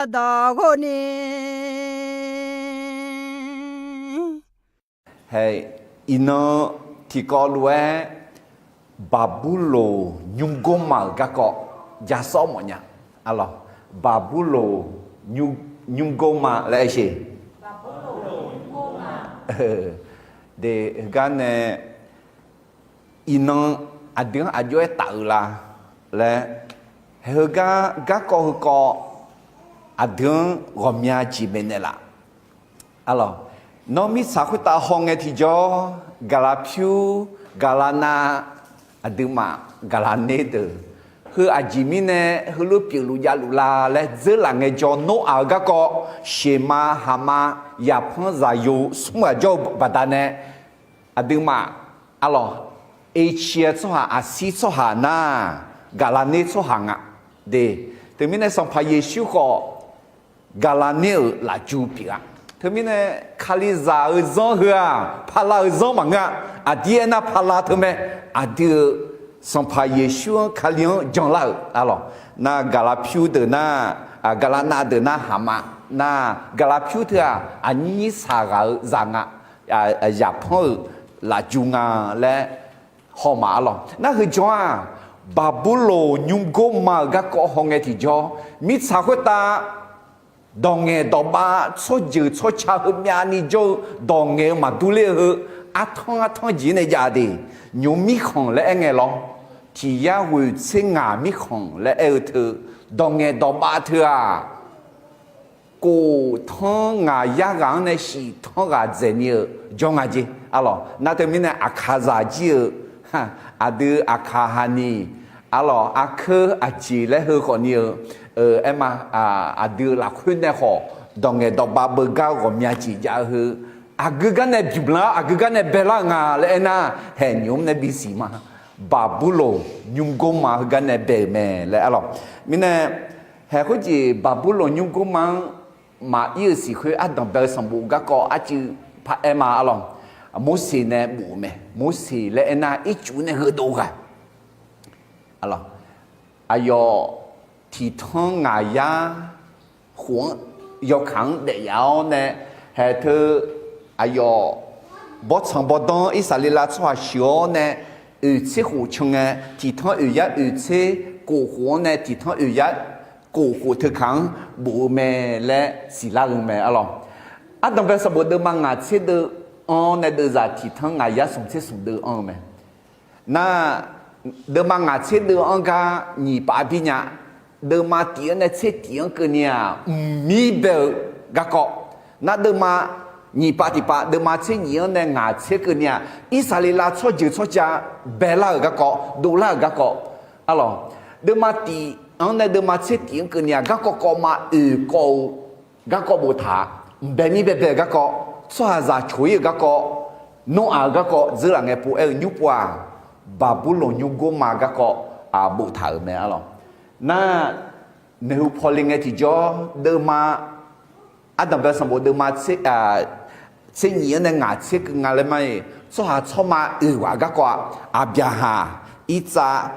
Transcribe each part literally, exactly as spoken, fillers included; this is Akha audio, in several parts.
Aqdaq ghawrni, hae, iqnan tiqkawv lof-aer Baqburloq nymrgor ma-euq garkawv ja sawr mawfnya. Arlawq, Baqburloq nymr, nymrgor ma laer aer sheq. De, heugar nae iqnan aqdui-anr aqjox-aer taf-eu la laer, heugar garkawv heukawv aqdui-anr ghawqmya jeq maeqnaeq laf. Arlawq, nawr mirtsaq khoertav hawngae tiqjawr, gaqlaq pyur, gaqlaq nav, aqduimaf gaqlaq ner deuq, heu aqjeq mirnae heulof pyeufluf javluf la laer dzeurlaf ngaejawr, Noraq-euq garkawv, sheqma, haqma, yaqpanr, zaqyo, smr ghaq jawr-eu baqdanae, aqduimaf, arlawq, Eqciq-a tsawrhaq, aqsir tsawrhaq nar, gaqlaq ner tsawrhaq nga. De, teumirnae Sanqpaq Yeqsur khawf, gaqlaq ner-euq lafju pyeuf-a. Teumirnae Kalizaq-eu zanr heu-aq, paqlav-eu zanr maqngeur-a. Aqdir aernar paqlav teu mae. Aqdui-euq Sanqpaq Yeqsur-anr, Kali-anr janlar-euq, arlawq, nar gaqlaq pyur deuq nar, gaqlaq nav deuq nar haqma, nar gaqlaq pyur teu-aq aqnyir nyir saqghaq-eu zaq nga, yaqpanr-euq lafju nga laer hawma, arlawq. Nar heu jawr-aq, Baqburloq nymrgor ma-euq garkawv hawngae tiqjawr, mirtsaq khoertav dawq ngaeq dawq bav, tsawrjeuq tsawrca heumyavni jawr-eu dawq ngaeq-eu maqdur ler-eu heu, artanr artanr jeq nae jav de, nymq-mr mirkhanq laer aer ngae lawr, tiq yar ghoeq tser ngaq mirkhanq laer aer-eu teu, dawq ngaeq dawq bav teu-aq, kof tanr ngaq yar ghaq-anr nae shif tanr ghaq dzaeqni-eu jawr nga jeq, arlawq. Nar teumirnae Aqkaqzaq jir-eu, aqdui Aqkaq haqniq, arlawq, arkeur aqjeq laer heu khawfni-eu, aer ma, aqdui-eu lafkhoer nae khawf dawq ngaeq dawq bav beugar ghawqmya jeq jav-eu heu, aqgeu gar nae bymq lar-awr aqgeu gar nae baelar-eu nga laer aernar, haeq nymq-mr nae bisiq ma. Baqburloq nymrgor ma heugar nae bae-euq mae laer, arlawq. Mirnae, haeq khoerjeq Baqburloq nymrgor ma-anr maqir-euq siq khoer ardanq bae-eu sanqbof garkawv arcuiv paq-aer ma, arlawq. Morseq nae bof-eu mae. Morseq laer aernar ircuf nae heudov ghaq, aqyawf tiq tanr ngaq yar khof-anr yawkaq-anr daef yaf-awr nae, haeq teu aqyawf bawrtsanq bawrdanr Irsaqleqlav tsawrhaq sheuq-awr nae, oeq tser khof can ngae, tiq tanr oeq yar oeq tser kof khof-anr nae tiq tanr oeq yar kof khof teu kaq-anr bof-eu mae laer siqlar-eu mae, arlawq. Ardanq bae sanqbof deuvma ngaq tser deuv-anr nae deuvzaq tiq tanr ngaq yar smq tser smq deuv anr-eu mae. Nar, deuvma ngaq tser deuv-anr gar nyiq pav bir nya. Deuvma tif-anr nae tser tif-anr keuvni-aq, mqmir bae-eu garkawv. Nar deuvma nyiq pav tiq pav, deuvma tser nyiq-anr nae ngaq tser keuvni-aq, Irsaqleqlav tsawrjeuq tsawrca baelar-euq garkawv, dovlar-euq garkawv, arlawq. Deuvma tif-anr nae deuvma tser tif-anr keuvni-aq, garkawv kawv ma oeq kawv-eu garkawv boftaq-a. Mqbae mir baebae-euq garkawv, tsawrhaqzaq coq-ir-euq garkawv, Noraq-euq garkawv dzeurlaf ngae pov-aer-eu nymr pov-aq, Baqburloq nymrgor ma garkawv boftaq-euq mae, arlawq. Nar, maeqhu pawle ngae tiqjawr deuvma, ardanq bae sanqbof deuvma tser nyiq-anr nae ngaq tser keuv nga laer ma-iq, tsawrhaq tsawrma oeq ghaq garkawv-aq, Aqbyaqhaq, Irtsav,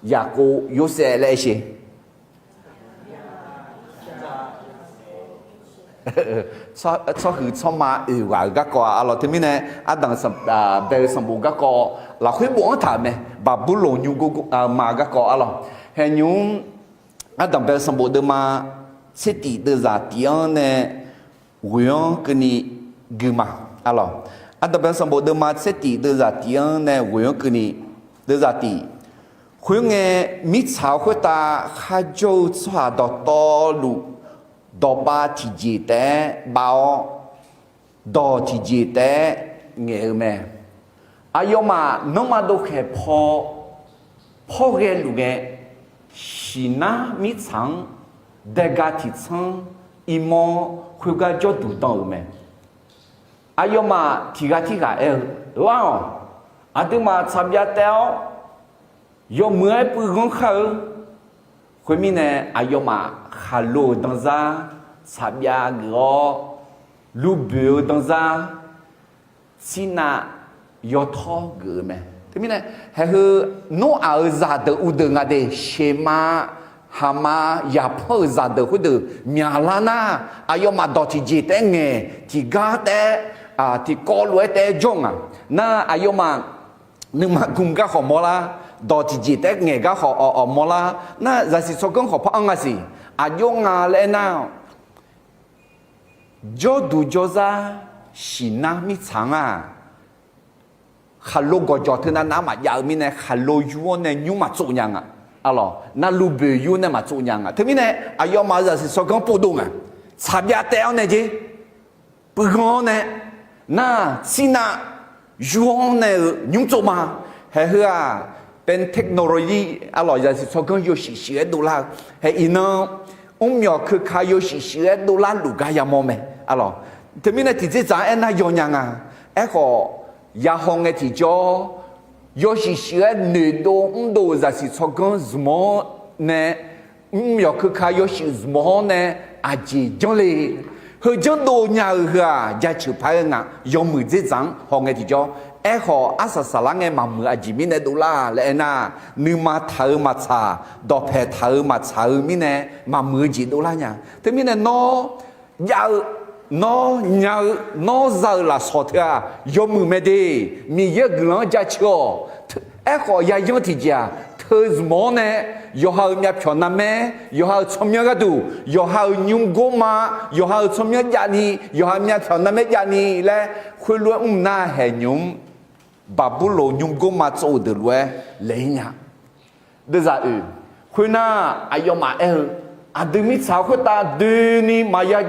Yaqkov, Yorsaev laer aer sheq. Tsawrhuiq tsawrma oeq ghaq-euq garkawv-aq, arlawq, teumirnae ardanq bae-eu sanqbof garkawv lafkhoer bof-anr taq-euq mae. Baqburloq nymrgor ma garkawv, arlawq. Haeq nymr, ardanq bae-eu sanqbof deuvma tser tif deuvzaq tif-anr nae ghoeq-anr keuvni gui ma, arlawq. Ardanq bae-eu sanqbof deuvma tser tif deuvzaq tif-anr nae ghoeq-anr keuvni, deuvzaq tif. Khoerngae, mirtsaq-eu khoertav kharjawr-eu tsawrhaq dawqtawvluf, dawqbav tiqjeq taef-aer bav-awr, dawq tiqjeq taef-aer ngaeq-eu mae. Aqyawfmaf nanrma dovkhaeq paw, pawr ghae luf ngae, shiqnar mirtsaq-anr daega tiqtsanr irmawr khoergar jawrduq dan-euq mae. Aqyawfmaf tiqghaq tirghaq aer-eu, Lar-awq. Aqduimaf tsaqbyav taev-awr, yawmuiq-aer puiv ghanr khar-eu. Khoermirnae, aqyawfmaf khaqlo-euq danzar tsaqbyav geuf-awr, luvboeq-eu danzar tsirnav yawtawr geuf-eu mae. Teumirnae, haeqheu Noraq-euq zaqdeuq uvdeuq nga de, sheqma, haqma yaqpanr-euq zaqdeuq khoerdeuq myaqlar nar, aqyawfmaf dawq tiqjeq taef-aer ngaeq tiqgar taef-aer, tiqkawv lof-aer taef-aer jawr nga. Nar aqyawfmaf nuima gmq gar khawf mawrlar, dawq tiqjeq taef-aer ngaeq gar khawf awq awq mawrlar. Nar zaqsiq tsawrganr khawf par-anr nga siq, aqjox nga laer aernar, jawrduq jawrzar siqnar mirtsaq-anr-aq, khaqlo gawqjawq teunav nav maqjav-eu mirnae, khaqlo yur-anr nae nymr maqtsov nya nga. Arlawq, navluf boeq yur nae maqtsov nya nga. Teumirnae aqyawfmaf-euq zaqsiq tsawrganr povdov nga. Tsaqbyav taev-awr nae jer, puiv ghanr-awr nae, nar tsirnav yur-anr nae-euq nymr tsov ma. Haeq heu-aq, technology, arlawq, zaqsiq tsawrganr yawshuif shuif-aer dovlar-eu, haeq iqnan mrmyawq keuka yawshuif shuif-aer dovlar luf gar yamawr mae. Arlawq, teumirnae tiqdzerdzaq-anr aernar yawnya nga. Aerkhawf, yahaw ngae tiqjawr, yawshuif shuif-aer noeqdov mrdov-euq zaqsiq tsawrganr zmq-anr nae, mrmyawq keuka yawshuif zmq-anr nae aqjeq janr le. Heu janrdov nya-eu heu-aq, jaceuq paq-aer nga. Yawmuiq dzerdzaq-anr haw ngae tiqjawr, aerkhawf arsaq saqlar ngae maqmuiq aqjeq mirnae dovlar laer aernar, nuima taq-eu maqtsaq, dawqpaeq taq-eu maqtsaq-eu mirnae maqmuiq-eu jeq dovlar nya. Teumirnae nawr jav-eu, nawr nya-eu, nawr za-euq lafsawq teu-aq, yawmuiq mae de. Miqyaer-euq guiqlanq-anr jaceuq-awq. Aerkhawf yayanr tiqjeq-aq, teu zmq-anr nae yawqha-euq myavpyawq narmaer, yawqha-euq tsawrmyanr gharduq, yawqha-euq nymrgor ma, yawqha-euq tsawrmyanr javni, yawqha-euq myavpyawq narmaer javni laer khoerlof-aer mr nar haeq nymq-mr Baqburloq nymrgor ma tsov-eu deuq lof-aer laeq-ir nya. Deuvzaq oeq, khoernar, aqyawfmaf aer-eu, aqdui mirtsaq khoertav doeni maqya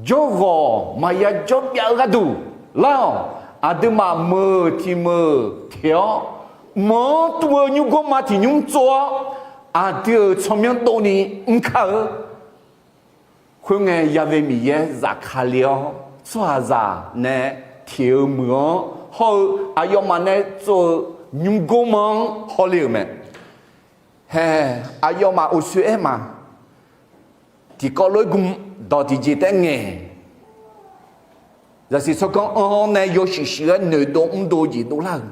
jawrghawq maqya jawrbyav-eu gharduq lar-awq. Aqduimaf meuq tiq meuq teq-awr, meuq-anr tuv-eu nymrgor ma tiq nymr tsov-awr, aqdui-euq tsawrmyanr dovni mr kar-eu. Khoerngae, Ya've Miqyaer zafkale-awr, tsawrhaqzaq nae teq-eu meuq-anr hawr-eu aqyawfmaf nae tsov-eu nymrgor ma-anr hawle-euq mae. Haeq, aqyawfmaf uqshoe aer ma. Tiqkawv lof-aer gm, dawq tiqjeq taef-aer ngaeq, zaqsiq tsawrganr anr-awr nae yawshuif shuif-aer noeqdov mrdov jeq dovlar-euq.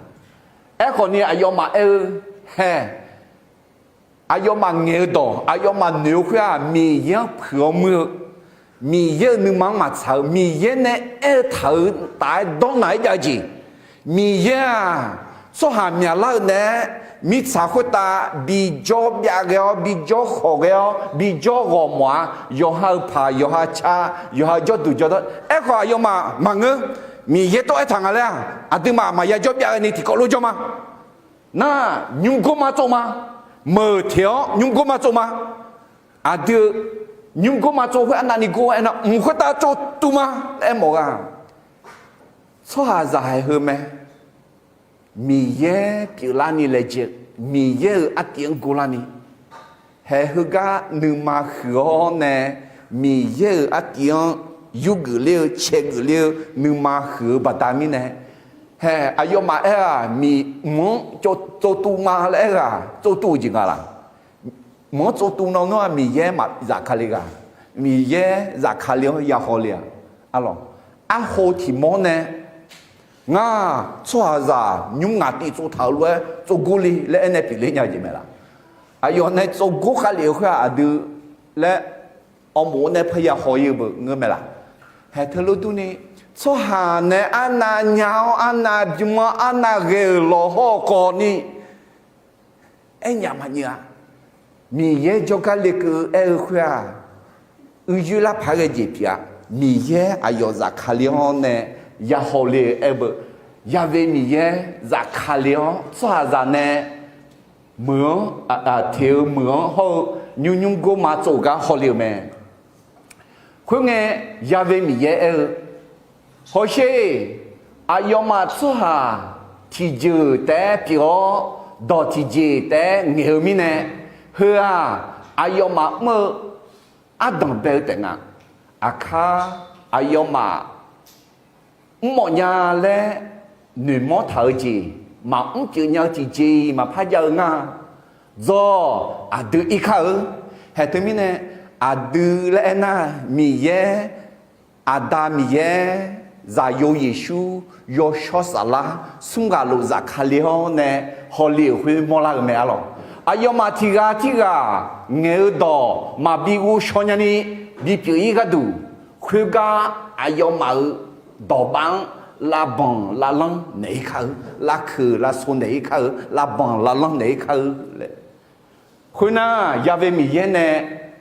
Aerkhawfni aqyawfmaf aer-eu, haeq, aqyawfmaf ngaeq-eu dawq, aqyawfmaf noeq-eu khoer-aq, Miqyaer-anr puiq-awr muir-eu, Miqyaer-euq nuima-anr maqtsaq-eu, Miqyaer nae aer-eu taq-euq taf-aer dawrnaq-aer jav-eu jeq, Miqyaer-aq, tsawrhaq myaqlar-eu naeq-aer mirtsaq khoertav bijawr byav ghae-awr, bijawr khawq ghae-awr, bijawr ghawqmawf-a. Yawqha-euq paq, yawqha ca, yawqha-euq jawrduq jawrdawr. Aerkhawf aqyawfmaf maqngeur. Miqyaer tov aertaq nga laer-aq, aqduimaf maqya jawr byav ghaeni tiqkawv lof jawr ma. Nar, nymrgor ma tsov ma. Meuq teq-awr nymrgor ma tsov ma. Aqdui-eu nymrgor ma tsov khoer arnavni gor aernar, mq khoertav tsov tuv ma laer aermawf ghaq. Tsawrhaqzaq haeq heu mae. Miqyaer pyeuflarni laejae-eu, Miqyaer-euq artiv-anr gorlarni, haeq heugar nuima huiq-awr nae, Miqyaer-euq artiv-anr yurgeuf ler-eu, caegeuf ler-eu, nuima huiq-eu baqda mirnae, haeq aqyawfmaf aer-aq, mq-anr tsov tuv ma laer aer-aq, tsov tuv-eu jeq nga laq? Mq-anr tsov tuv nawr ngeur-aq, Miqyaer maqzafkale ghaq, Miqyaer zafkale-awr yahaw le-aq, arlawq, arho tiq mawr nae, ngar tsawrhaqzaq nymr ngaq tiv tsovtaq-euq lof-aer tsovgor le laer aernae pyeufler nya-eu jeq mae laq? Aqyawf nae tsovgor khavlef-eu khoer-aq aqdui laer awrmof-awr nae parya haw-ir-eu beu ngeur mae laq? Haeq teulof durni, tsawrhaq nae arnav nya-awr arnav bym-anr arnav ghae-euq lawq hawr-eu khawfni, aernyaf maqnyeuv-a. Miqyaer jawrgar lekeuv-eu aer-eu khoer-aq, uicuiv lar paq-aer ghae jeq pyeuf-a. Miqyaer aqyawf zafkale-awr nae yahaw le-eu aer-eu beu, Ya've Miqyaer zafkale-awr tsawrhaqzaq nae meuq-anr, teq-eu meuq-anr hawr-eu nymr nymrgor ma tsov-eu gar hawle-euq mae. Khoerngae, Ya've Miqyaer aer-eu, hawsher, aqyawfmaf tsawrhaq tiqjeuq taef-aer pyeuf-awr, dawq tiqjeq taef-aer ngaeq-eu mirnae, heu-aq, aqyawfmaf mr-eu ardanq bae-eu taef nga. Aqkar aqyawfmaf mrmawf nya laer noeqmawr taq-eu jeq, maqmr pyeuf nya-eu tiqjeq-iq maqpar jav-eu ngar, dzawr, aqdui irkar-eu. Haeq teumirnae, aqdui laer aernar, Miqyaer, Aqda Miqyaer, Zaqyo Yeqsur, Yawshawr Saflar, smr ghaq lof zafkale-awr nae hawle-euq khoer mawrlar-eu mae arlawq. Aqyawfmaf tiq ghaq tirghaq ngaeq-eu dawq maqbi ghovshaw nyani bipyeuf-ir gharduq, khoergar aqyawfmaf-euq dawqbav-anr lavbanq lavlanr naeq-ir kar-eu, lavkeuq lavso naeq-ir kar-eu, lavbanq lavlanr naeq-ir kar-eu laer. Khoernar, Ya've Miqyaer nae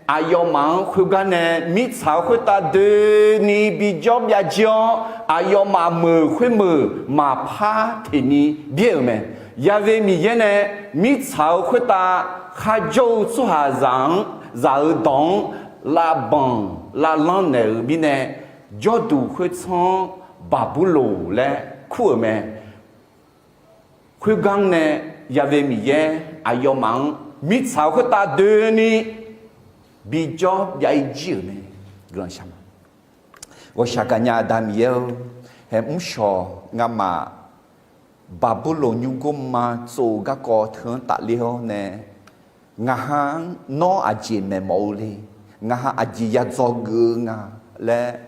aqyawfmaf-anr khoergar nae mirtsaq-eu khoertav doeni bijawr byav jir-awr, aqyawfmaf meuq khoermeuq maqpar teqni byaer-euq mae. Ya've Miqyaer nae mirtsaq-eu khoertav kharjawr-eu tsawrhaqzaq-anr zaq-eu dawq-anr lavbanq lavlanr naeq-euq mirnae, jawrduq khoertsanr-anr Baqburloq laer kur-euq mae. Khoergar nae Ya've Miqyaer aqyawfmaf-anr mirtsaq-eu khoertav doeni bijawr byav-ir jir-euq mae. Guiqlanq shar ma. Ghawqshaq gaqnya Aqda Miqyaer-or, haeq mrshawq ngamaf Baqburloq nymrgor ma tsov-eu garkawv teu-anr tafler-awr nae, ngaq ha-anr nawr aqjeq maeqmawf-eu le, ngaq ha aqjeq yadzaw geuf-eu nga laer,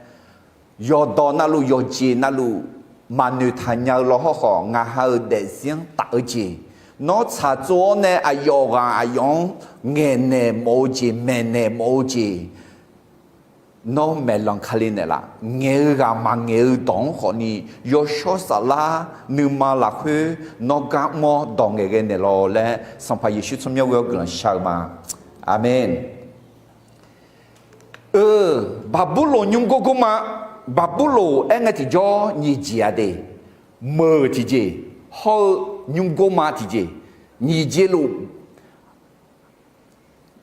yawqdawq navluf yawqjeq navluf maqnoeq taq nya-eu lawr hawrkhawf, ngaq ha-euq daefzir-anr taf-eu jeq, nawr tsaqtsov-awr nae aqyawf ghaq aqyawf-anr ngaeqnaeq mawf-eu jeq, maeqnaeq mawf-eu jeq, nawr maeqlanq kali naeqlaf. Ngaeq-eu ghaq maqngaeq-eu dawq-anr khawfni, yawshawr saflar nuima lafkhoer nawr gar mr-awr dawq ngaeqghae naeqlawq laer, Sanqpaq Yeqsur tsawrmyanr ghoe-awr guiqlanq shar-eu ma. Aqmeq. Eu, Baqburloq nymrgor gor ma. Baqburloq aer ngae tiqjawr nyiq jeq-a de. Meuq tiqjeq, hawr-eu nymrgor ma tiqjeq, nyiq jeq luf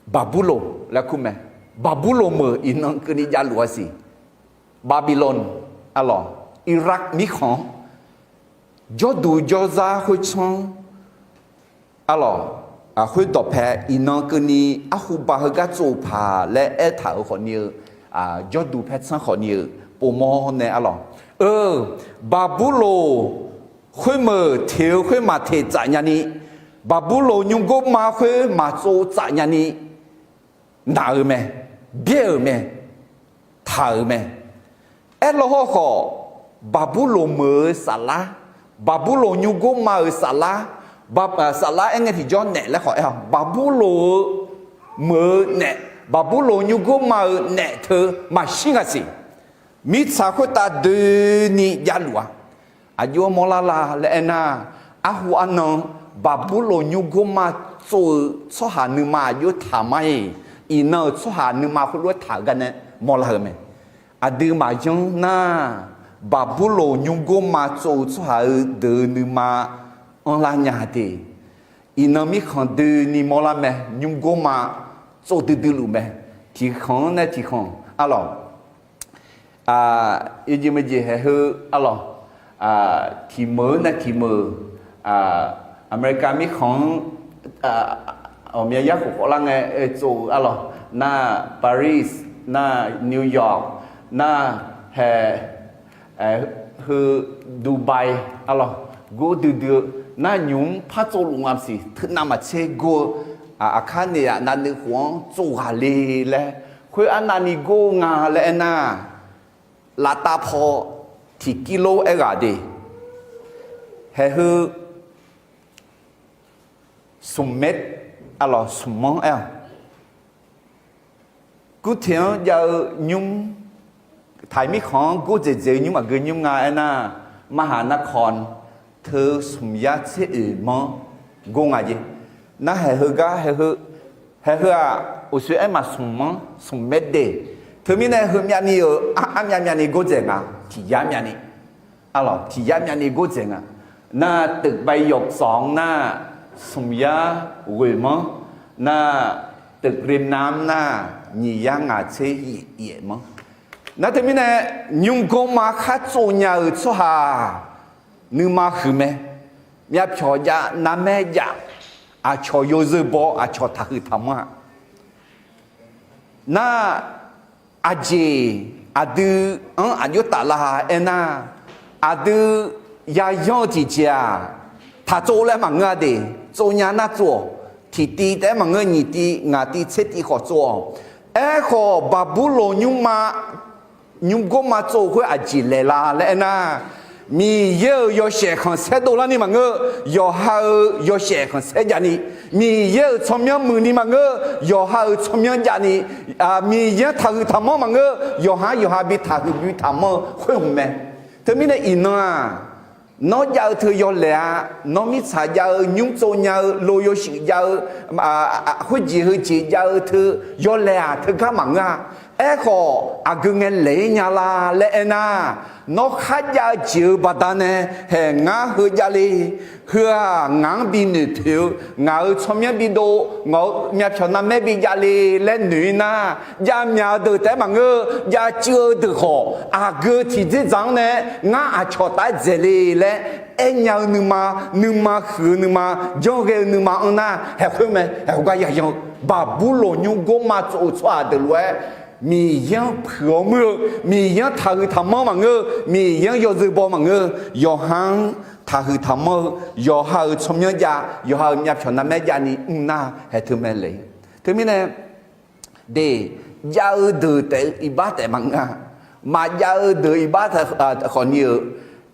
Baqburloq laer kur mae. Baqburloq meuq iqnan keuvni javluf-a siq. Babylon, arlawq, Iraq mirkhanq-anr jawrduq jawrzar khoertsanr, arlawq, khoerdawq pae iqnan keuvni arhuba heugar tsov-eu paq laer aertaq-euq khawfni-eu, jawrduq paer tsanr khawfni-eu povmawr nae arlawq. Eu, Baqburloq khoermeuq teq-eu khoer maqteq tsaf nyani, Baqburloq nymrgor ma khoer maqtsov tsaf nyani, naq-euq mae, byaer-euq mae, taq-euq mae. Aerlawr hawrkhawf, Baqburloq meuq-eu saflar, Baqburloq nymrgor ma-euq saflar, saflar aer ngae tiqjawr naef laer khawf aer-awq. Baqburloq-eu meuq-eu naef, Baqburloq nymrgor ma-euq naef teu maqshir nga siq. Mirtsaq khoertav doeni javluf-a. Aqjox-aer mawrlar la laer aernar, arhu arnan Baqburloq nymrgor ma tsov-eu tsawrhaq nuima aqjox taq ma-iq, iqnan-euq tsawrhaq nuima khoerlof-aer taq-euq gar nae mawrlar-euq mae. Aqdui maqyanr nar, Baqburloq nymrgor ma tsov-eu tsawrhaq-eu deuq-eu nuima anrlar nya de. Iqnan mirkhanq doeni mawrlar mae, nymrgor ma tsov duidui luf mae, tiqkhanq-anr nae tiqkhanq arlawq. Yawjeq meujeq haeq heu arlawq, tiqmeuq-eu nae tiqmeuq, America mirkhanq-anr ghawqmya yarkhof khawflar ngae tsov-eu arlawq, nar Paris, nar New York, nar hae, heu Dubai arlawq, gor duidui-eu nar nymq-mr par tsovluf nga siq. Teunav maqtser gor-eu aqkar naeq-aq navnuiv khof-anr tsov ghaq le laer, khoer arnavni gor-eu nga laer aernar, lavtav paw tiqkir lor aerghaq de. Haeq heu smq maer, arlawq, smq-anr aer-awq. Gurteq-anr jav-eu nymr, taiq mirkhanq-anr gordzaeq dzaeq-eu nymr aqgeu nymr nga aernar, มหานคร teu smq yar tser oeq manr gor nga jeq. Nar haeq heugar, haeq heu, haeq heu-aq, uqshoe aer maq smq manr, smq maer de. Teumirnae heumyavni-euq armyav myavni gordzaeq nga, tiq yar myavni. Arlawq, tiq yar myavni gordzaeq nga. Nar ตึกใบหยก sawq-anr nar, smq yar ghoeq manr, nar ตึกริมน้ำ nar, nyiq yar ngaq tser yaef manr. Nar teumirnae, nymrgor ma khar tsov nya-euq tsawrhaq nuima huiq mae. Myavpyawq jav, narmaer jav, aqcawq yawzeu baw, aqcawq taqhuiq taqmanr-a. Nar, aqjeq aqdui-anr aqjox taflar aernar, aqdui yayanr-eu tiqjeq-aq, taqtsov laer maqngeur-a de. Tsov nya nar tsov-awq. Tiqtiv taef-aer maqngeur, nyiq tiv, ngaq tiv, tser tiv khawf tsov-awq. Aerkhawf, Baqburloq nymrma, nymrgor ma tsov-eu khoer aqjeq laeq la laer aernar, Miqyaer-euq yawshaef khanqsaer dovlarni maqngeur, yawqha-euq yawshaef khanqsaer javni, Miqyaer-euq tsawrmyanr muiqni maqngeur, yawqha-euq tsawrmyanr javni, Miqyaer-anr taqhuiq taqmanr maqngeur, yawqha-anr yawqha bi taqhuiq bi taqmanr-eu khoer hmq mae. Teumirnae iqnan-aq, nawr jav-eu teu yawlaeq-a. Nawr mirtsaq jav-eu nymr tsov nya-eu lo yawshuif jav-eu khoerjeq heujeq jav-eu teu yawlaeq-aq teugar maqngeur-a. Aerkhawf aqgeu ngae laeq-ir nya la laer aernar, nawr kharjav-eu jeq-eu baqdanae, haeq ngar heu javle, heu-aq ngaq-anr bi noeqpoeq-eu, ngaq-euq tsawrmyanr bidov, ngaq-euq myavpyawq narmaer bijav le laer noeq-ir nar, javmyaq-eu deuq taef-aer maqngeur, javcuiv-eu deuq khawf aqgeu tiqdzerdzaq-anr nae ngar aqcawq taf-aer dzaeq le laer aernya-eu nuima, nuima huiq-eu nuima, janrghae-eu nuima-anr nar haeq khoer mae. Haeq khoergar yayan-eu Baqburloq nymrgor ma tsov-eu tsawrhaq deuq lof-aer, Miqyaer-anr puiq-awr muir-eu, Miqyaer-anr taqhuiq taqmanr maqngeur, Miqyaer-anr yawzeu baw maqngeur, yawqha-anr taqhuiq taqmanr-eu, yawqha-euq tsawrmyanr jav, yawqha-euq myavpyawq narmaer javni mr nar haeq teu mae le. Teumirnae, de, jav-eu deuq taef-eu iqbax taef maqngeur-a. Maqjav-eu deuq iqbax taef khawfni-euq,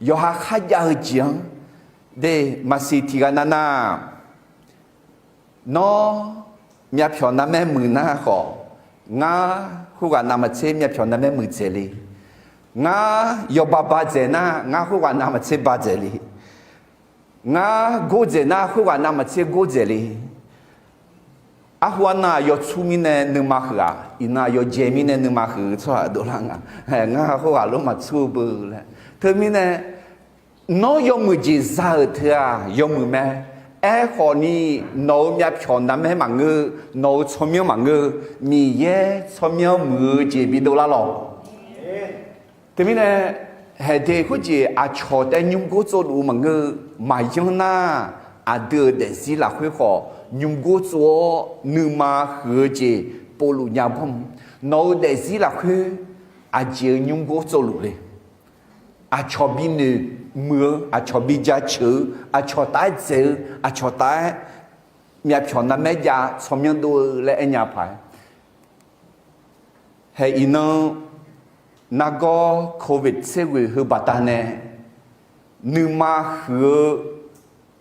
yawqha kharjav-eu jeq-anr, de, maqsiq tiq ghaq navnav Nawr myavpyawq narmaer muiq nar khawf, ngar khoerghaq navmaqtser myavpyawq narmaer muiqdzaeq le. Ngar yawba badzaeq nar, ngar khoerghaq navmaqtser badzaeq le. Ngar gordzaeq nar, khoerghaq navmaqtser gordzaeq le. Arhu arnan-aq yawtsur mirnae nuima huiq-aq, iqnan-aq yawdzae mirnae nuima huiq-eu tsawrhaq dovlar nga. Ngar khoerghaq lof maqtsur-eu beu laer. Teumirnae, nawr yawmuiq jeq za-euq teu-aq yawmuiq mae. Aerkhawfni, nawq-euq myavpyawq navmaer maqngeur, nawq-euq tsawrmyanr maqngeur, Miqyaer tsawrmyanr muiq-eu jeq bidov lar lawq. Teumirnae, haeqde khoerjeq aqcawq taef nymrgor tsovluf-eu maqngeur. Maqyanr nar, aqdui-euq daefzir lafkhoer khawf nymrgor tsov-awr nuima huiq-eu jeq povluf nya bawr. Nawq-euq daefzir lafkhoer aqjeq-eu nymrgor tsovluf le. Aqcawq binoeq muiq-eu, aqcawq bi jaceuq-eu, aqcawq taf-aer dzaeq-eu, aqcawq taf-aer myavpyawq navmaer jav tsawrmyanr dov-eu laer aernya paq-aer, haeq iqnan nargawr covid tser ghoeq heubaqdanae nuima huiq-eu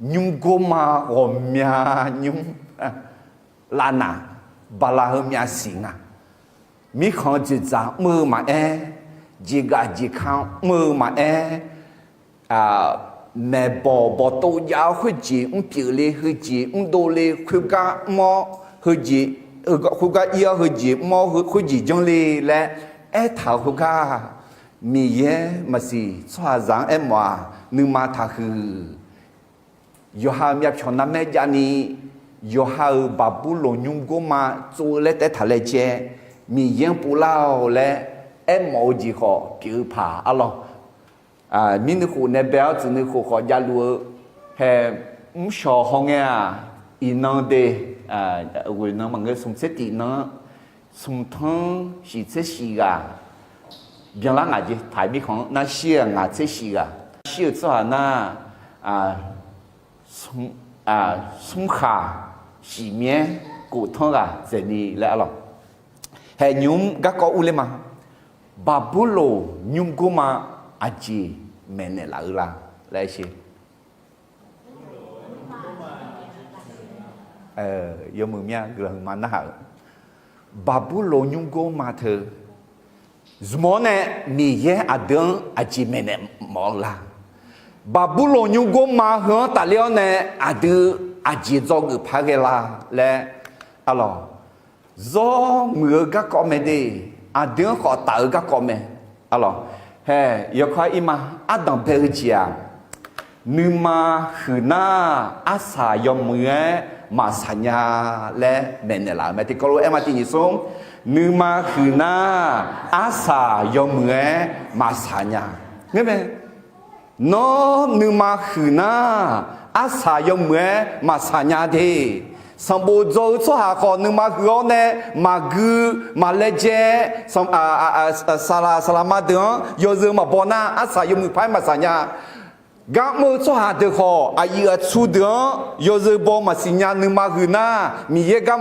nymrgor ma ghawqmya nymr lavnaq bala heu myavsiq nga. Mirkhanq-eu dzoeqdzaq mr-eu maqaer, jeqgaf jeqka mr-eu maqaer, maeqbawq bawqtov jav-awr khoerjeq mrpyeuf le, heujeq mrdov le, khoergar mr-awr heujeq, khoergar ir-awr heujeq mr-awr khoerjeq janr le laer aertaq-euq khoergar, Miqyaer maqsiq tsawrhaqzaq-anr aermawf-aq, nuima taqhuiq. Yawqha-euq myavpyawq navmaer javni, yawqha-euq Baqburloq nymrgor ma tsov-eu laer taef-aer taq laejae, Miqyaer-anr povlar-awq laer aermawf-eu jeq khawf pyeuf-eu paq arlawr. Mirnuikhof nae bae-awr tsuif nuikhof khawf javluf-eu, hae, mrshawq hawngae-aq, iqnan de, ghoeqnan maqngeur, smq tser tiq nan-anr, smq tanr shiq tser shiq ghaq byanlar ngaq jeq, paq-iq mirkhanq-anr nar shir-aq ngaq tser shiq ghaq, shir-eu tsawrhaq nar, smr khaq shiq myaer kof tanr ghaq dzaeqni laer arlawq. Hae nymq-mr garkawv urler ma. Baqburloq nymrgor ma aqjeq maeqnaeq laf-eu la laer sher. Yawmuiq mya guiqlanq huiqma narhaq-euq, Baqburloq nymrgor ma teu zmq-awr nae Miqyaer aqdui-anr aqjeq maeqnaeq mawf-eu la? Baqburloq nymrgor ma heu-anr tafler-awr nae aqdui aqjeq dzawgeuf par ghae la laer arlawq. Zawr muiq-eu garkawv mae de, aqdui-anr khawf taf-eu garkawv mae. Arlawq, hae, yawkawr-aer ir ma. Ardanq bae-eu jeq-aq, nuima huiq nar arsaq yawmuiq-aer maqsaq nya laer maeqnaeq laf-euq mae. Tiqkawv lof-aer ma tiq nyiq smr, nuima huiq nar arsaq yawmuiq-aer maqsaq nya. Ngeur mae. Nawr nuima huiq nar, arsaq yawmuiq-aer maqsaq nya de. Sanqbof dzaw-eu tsawrhaq khawf nuima huiq-awr nae maqgui maqlaejae, saqlaq saqlaqma deuq-anr yawzeu maqbaw nar, arsaq yawmuiq paq-aer maqsaq nya. Gar mr-eu tsawrhaq deuq khawf, aqyuif aqtsu deuq-anr yawzeu baw maqsiq nya. Nuima huiq nar, Miqyaer gar,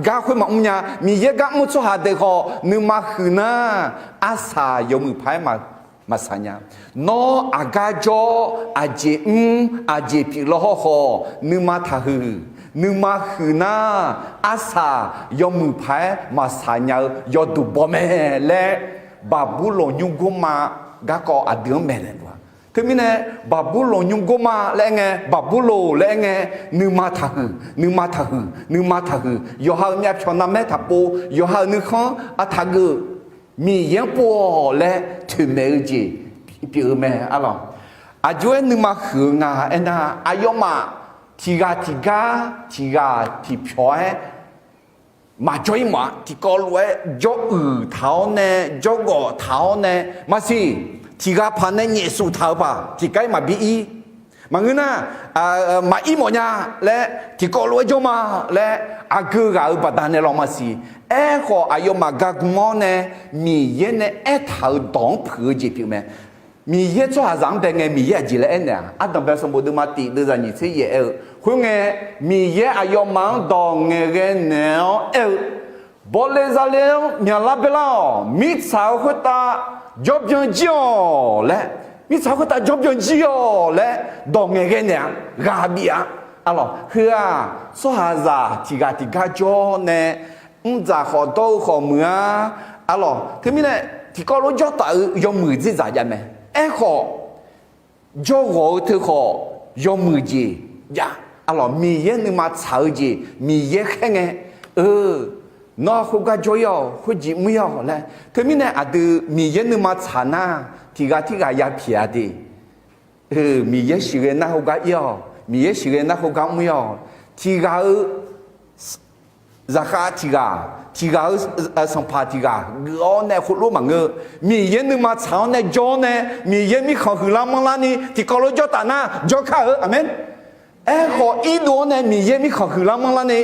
gar khoer maqmr nya. Miqyaer gar mr-eu tsawrhaq deuq khawf, nuima huiq nar, arsaq yawmuiq paq-aer maq maqsaq nya. Nawr aqgar jawr, aqjeq mr, aqjeq pyeuf law hawrkhawf, nuima taqhuiq. Nuima huiq nar, arsaq yawmuiq paq-aer maqsaq nya-eu yawduq baw mae laer, Baqburloq nymrgorma garkawv aqdui-anr maeqnaeq luf-a. Teumirnae, Baqburloq nymrgorma laer aer ngae, Baqburloq laer aer ngae, nuima taqhuiq, nuima taqhuiq, nuima taqhuiq. Yawqha-euq myavpyawq narmaer taqpov, yawqha-euq nuikhanr artaq geuf, Miqyaer-anr pov-awq laer toeqmaeq-eu jeq pyeuf-eu mae arlawq. Aqjox-aer nuima huiq-eu nga aernar, aqyawfmaf tiqghaq tiqgar, tiqghaq tiqpyawq-aer maqjawr-ir mawf-a. Tiqkawv lof-aer jawr uiq taq-awr nae, jawr ghawf taq-awr nae, maqsiq, tiqghaq paq nae nyaefsuf taq-eu paq tiqkar-ir maqbi ir. Maqngeur nar, maqir mawf nya laer, tiqkawv lof-aer jawr ma laer, aqgeu ghaq-euq baqdanae law maqsiq. Aerkhawf, aqyawfmaf gargm-awr nae, Miqyaer nae aertaq-euq dawq-anr puiq-eu jeq pyeuf mae. Miqyaer tsawrhaqzaq-anr bae ngae, Miqyaer aqjeq laer aernaeq-aq, Ardanqbae sanqbof deuvma tif deuvzaq nyiq tser yaef aer-eu khoer ngae, Miqyaer aqyawfmaf-anr dawq ngaeqghae naeq-awr aer-eu, Bawle zale-anr myaqlar baelar-awq. Mirtsaq-eu khoertav jawrbyan jir-awq laer, mirtsaq khoertav jawrbyan jir-awq laer dawq ngaeqghae naeq-a. Ghaq bif-a. Arlawq, heu-aq, tsawrhaqzaq tiqghaq tiqgar jawr nae, mrdzaq khawf dawr-eu khawf muiq-a. Arlawq, teumirnae, tiqkawv lof-aer jawr taf-eu yawmuiq dzerdzaq jav mae. Aerkhawf, jawrghawq-eu teu khawf, yawmuiq jeq jav. Arlawq, Miqyaer nuima tsaq-eu jeq Miqyaer khaer ngae, eu, nawr khoergar jawr-ir-awq, khoerjeq mr-ir-awq laer. Teumirnae aqdui Miqyaer nuima tsaq nar, tiqghaq tirghaq ya pyaeq-a de. Miqyaer siqghae nar khoergar ir-awq, Miqyaer siqghae nar khoergar mr-ir-awq. Tiqghaq-eu zaqkhav tiqghaq, tiqghaq-eu sanqpaq tiqghaq geuf-awr nae khoerlof maqngeur. Miqyaer nuima tsaq-awr nae jawr-awr nae, Miqyaer mirkhanq huiqlar manrlar ni tiqkawv lof-aer jawr taf nar jawr kar-eu. Aqmeq. Aerkhawf, irdov-awr nae Miqyaer mirkhanq huiqlar manrlar ni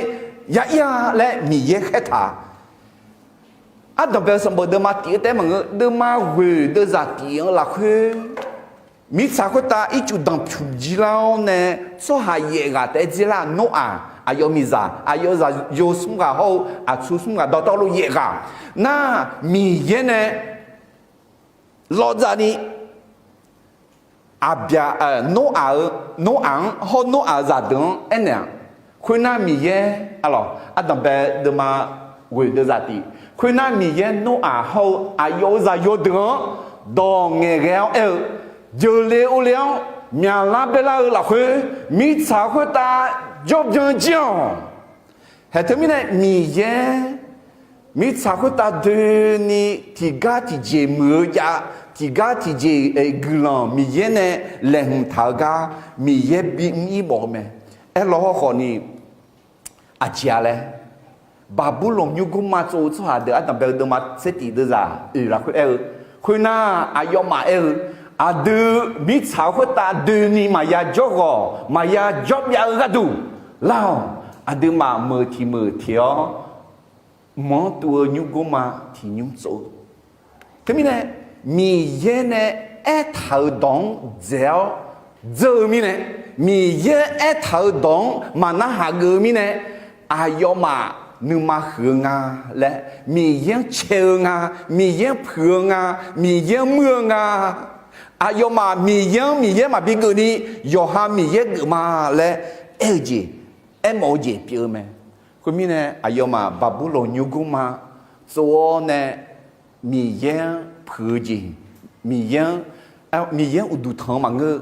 ya ir-a laer Miqyaer khaertaq. Ardanqbae sanqbof deuvma tif-eu taef-aer maqngeur, deuvma ghoeq deuvzaq tif-anr lafkhoer, mirtsaq khoertav ircuf danqpymq jir lar-awr nae, tsawrhaq yaef ghaq taef-aer dzer lar. Noraq aqyawf miqzaq, aqyawf zaqyo smr ghaq hawr-eu aqtsu smr ghaq dawqtawvluf yaef ghaq nar, Miqyaer nae lawvdzaq ni, aqbyaq, Noraq-eu, Noraq-anr hawr Noraq-eu zaqdeuq-anr aernaeq-aq, khoernar Miqyaer, arlawq, ardanqbae deuvma ghoeq deuvzaq tif, khoernar Miqyaer Noraq hawr-eu aqyawf-euq zaqyo deuq-anr dawq ngaeqghae-awr aer-eu, jeuqle ovle-awr myaqlar baelar-eu lafkhoer, mirtsaq khoertav jawrbyan jir-awq. Haeq teumirnae Miqyaer mirtsaq khoertav doeni tiqgar tiqjeq muiq-eu jav, tiqgar tiqjeq guiqlanq Miqyaer nae laeqhmq taq-eu gar Miqyaer bimr ir mawf-eu mae. Aerlaw hawrkhawf ni, aqjeq-a laer, Baqburloq nymrgmrma tsov-eu tsawrhaq deuq ardanqbae-eu deuvma tser tif deuvzaq oeq lafkhoer aer-eu, khoernar aqyawfmaf aer-eu, aqdui mirtsaq khoertav doeni maqya jawrghawq maqya jawrbyav-eu gharduq lar-awq. Aqduimaf meuq tiq meuq teq-awr, mq-anr tuv-eu nymrgmrma tiq nymr tsov-eu. Teumirnae, Miqyaer nae aertaq-euq dawq-anr dzaeq-awr dzeur-eu mirnae, Miqyaer aertaq-euq dawq-anr maqnarhaq geuf-eu mirnae, aqyawfmaf nuima huiq-eu nga laer, Miqyaer-anr cae-eu nga, Miqyaer-anr puiq-eu nga, Miqyaer-anr muir-eu nga, aqyawfmaf Miqyaer-anr Miqyaer maqbi geuf ni, yawqha Miqyaer geuf ma laer aer-eu jeq, aermawf-eu jeq pyeuf-eu mae. Khoermirnae, aqyawfmaf Baqburloq nymrgmrma tsov-awr nae Miqyaer-anr puiq-eu jeq, Miqyaer-anr, Miqyaer-anr uqduq tanq-eu maqngeur.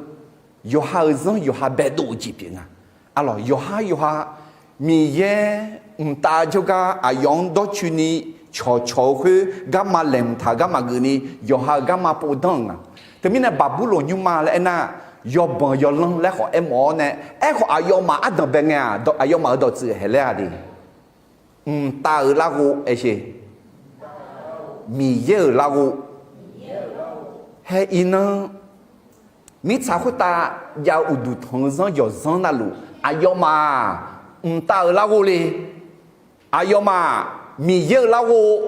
Yawqha-euq zanr yawqha baedov-eu jeq pyeuf nga. Arlawq, yawqhar yawqha Miqyaer mqtav jawrgar aqyawf-anr dawrcoeni cawqcawq-eu khoer garma laeqhmq taq-eu garma geufni, yawqha-euq garma pov danr-euq nga. Teumirnae Baqburloq nymrma laer aernar, yawbanq yawlanr laer khawf aermawf-awr nae, aerkhawf aqyawfmaf ardanqbae ngae-aq, aqyawfmaf-euq dawqtsuif haeq laer-a de. Mqtav-euq larghov aershe, Miqyaer-euq larghov. Haer iqnan, mirtsaq khoertav jav-eu uqduq tanq-eu zanr yawqzanr navluf, aqyawfmaf-aq, mqtav-euq larghov le, aqyawfmaf-aq, Miqyaer-euq larghov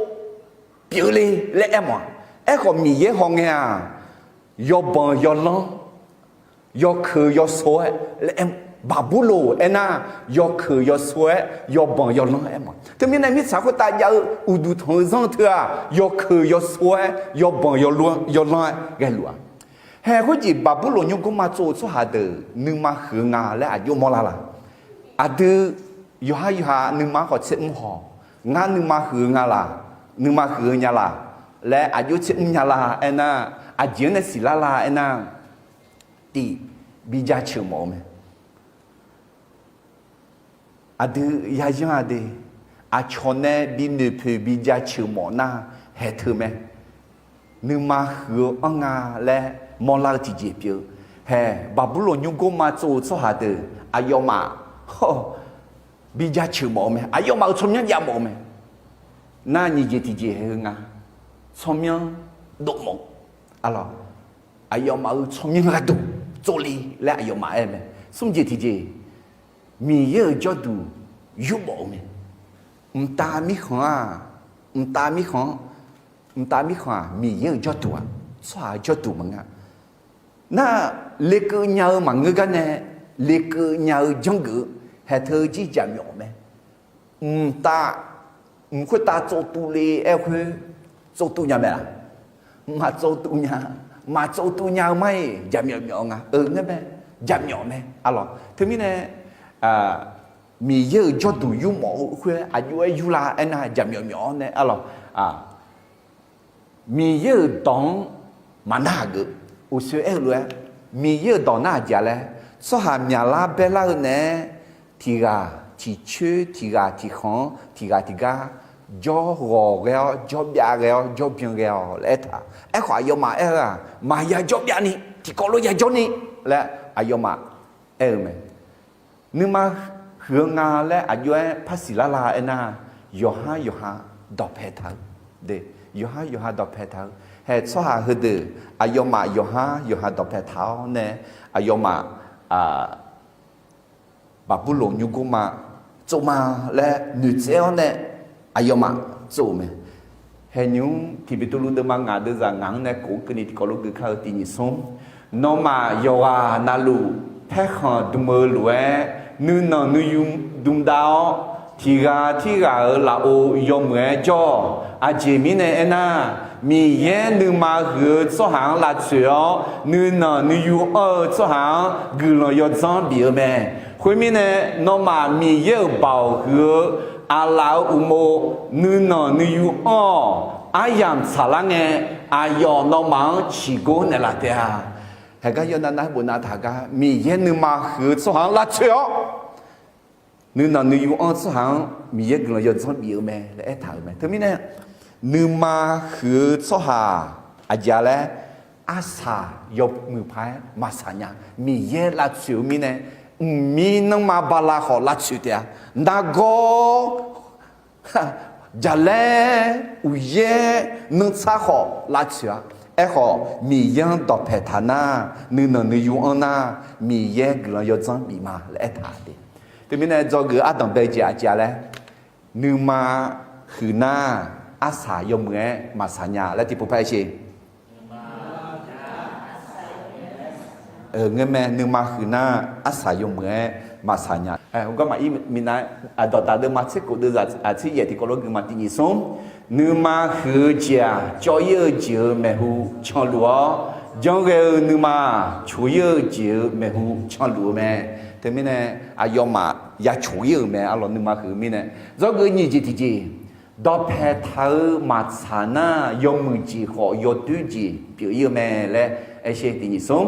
pyeufle laer aermawf-a. Aerkhawf, Miqyaer hawngae-aq, yawbanq yawlanr, yawkeuq yawso-aer laer aer Baqburloq aernar, yawkeuq yawso-aer yawbanq yawlanr-aer ma. Teumirnae mirtsaq khoertav jav-eu uqduq tanq-eu zanr teu-aq, yawkeuq yawso-aer yawbanq yawlanr-aer ghaeluf-a. Haeq khoerjeq Baqburloq nymrgmr ma tsov-eu tsawrhaq deuq nuima huiq-eu nga laer aqjox mawrlar la? Aqdui yawqha yawqha nuima-anr khawf tser mr haw, ngar nuima huiq-eu nga laq, nuima huiq-eu nya laq laer aqjox tser mr nya la aernar, aqjeq-anr nae siqlar la aernar, tiq, bijaceuq mawf-eu mae. Aqdui yayanr-a de, aqcawq nae binoeq poeq bijaceuq mawf nar haeq teu mae. Nuima huiq-eu anr nga laer mawrlar-eu tiqjeq pyeuf-eu. Haeq, Baqburloq nymrgmr ma tsov-eu tsawrhaq deuq aqyawfmaf bijaceuq mawf-eu mae. Aqyawfmaf-euq tsawrmyanr jav mawf-eu mae. Nar nyiq jeq tiqjeq haeq-eu nga, tsawrmyanr dov mawf-eu, aqlawq, aqyawfmaf-euq tsawrmyanr gharduq tsovle laer aqyawfmaf aer-eu mae. Smr jeq tiqjeq, Miqyaer-euq jawrduq yurmawf-eu mae. Mqtav mirkhanq-aq, mqtav mirkhanq-anr, mqtav mirkhanq-aq Miqyaer-euq jawrduq-aq, tsawrhaq-eu jawrduq maqngeur. Nar, lekeuv nya-eu maqngeur gar nae, lekeuv nya-eu janrgeuf-eu haeq teu jir jaqmyawf mae. Mqtav, mq khoertav tsovtuv le-aer khoer, tsovtuv nya mae laq? Maqtsovtuv nya. Maqtsovtuv nya-eu mar-iq jaqmyawf myawf-eu nga. Euq ngaer mae, jaqmyawf mae aqlawq. Teumirnae Miqyaer-euq jawrduq yurmawf-eu khoer aqjox-aer yurlar aernar jaqmyawf myawf-awr nae aqlawq, Miqyaer-euq dawq-anr maqnar-aq geuf. Uqshoe aer-eu lof-aer, Miqyaer-euq dawq nar aqjeq-a laer, tsawrhaq myaqlar baerlar-eu naeq-aer, tiq ghaq tiq coer, tiq ghaq tiq khanq-anr, tiq ghaq tiq gar jawr ghawq ghae-awr, jawr byav ghae-awr, jawr byan ghae-awq laer aertaq. Aerkhawf aqyawfmaf aer-eu-aq, maqya jawr byav ni, tiqkawv lof ya jawr ni laer aqyawfmaf aer-eu mae. Nuima huiq-eu nga laer aqjox-aer par siqlar la aernar, yawqhar yawqha dawqpae taq-eu, yawqhar yawqha dawqpae taq-eu, haeq tsawrhaq heudeuq aqyawfmaf yawqhar yawqha dawqpae taq-awr nae, aqyawfmaf Baqburloq nymrgmr ma tsov ma laer noeqtsaev-awr nae aqyawfmaf tsov-euq mae. Haeq nymq-mr tiq Beqtuvluv deuvma ngaq deuvzaq ngaq-anr nae kof-eu keuvni tiqkawv lof gui kar-eu tiq nyiq smr, nawmaf yawqghaq navluf paerkhanq dm-eu lof-aer nuinanq nuiyu dm dav-awr, tiq ghaq tirghaq-euq lafov yawmuiq-aer jawr-awq. Aqjeq mirnae aernar, Miqyaer nuima huiq-eu tsawrhaq-anr lavtsoeq-awr, nuinanq nuiyu anr-eu tsawrhaq-anr guiqlanq yawdzanr bif-eu mae. Khoermirnae, nawmaf Miqyaer-euq baoq huiq-eu aqlaf-euq uqmov nuinanq nuiyu anr-awq. Aryamq tsaqlar ngae, aqyawf nawmaf-anr ciqgor naeqlaf taef-a. Haeqgar yawnav nav bof nav taq gar, Miqyaer nuima huiq-eu tsawrhaq-anr lavtsoeq-awr, nuinanq nuiyu anr-eu tsawrhaq-anr Miqyaer guiqlanq yawdzanr bif-eu mae laer aertaq-euq mae. Teumirnae, nuima huiq-eu tsawrhaq aqjeq-a laer, arsaq yawmuiq paq-aer maqsaq nya. Miqyaer lavtsoeq-eu mirnae, mqmir nanrma bala khawf lavtsoeq taef-a. Nargawr jaqlaer uqyaer nanrtsar khawf lavtsoeq-a. Aerkhawf, Miqyaer-anr dawqpae taq nar, nuinanq nuiyu anr nar, Miqyaer guiqlanq yawdzanr bif ma laer aertaq de. Teumirnae dzawgeuf ardanq bae-eu jeq aqjeq-a laer, nuima huiq nar, arsaq yawmuiq-aer maqsaq nya laer tiqpov par aer sher. Ngeurmae, nuima huiq nar, arsaq yawmuiq-aer maqsaq nya. Garma ir minav-aer, aqdawq daq deuvma tser kof deuvzaq aqtser yaef tiqkawv lof guima tiq nyiq smr, nuima huiq-eu jeq-aq, cawv-ir-eu jeq-euq maeqhu canluf-awr, janrghae-eu nuima coq-ir-eu jeq-euq maeqhu canluf-eu mae. Teumirnae, aqyawfmaf ya coq-ir-euq mae, arlawq nuima huiq-eu mirnae. Dzawgeuf nyiq jeq tiqjeq, dawqpae taq-eu maqtsaq nar, yawmuiq jeq khawf yawdoer jeq pyeuf-ir-eu mae laer aer sher tiq nyiq smr.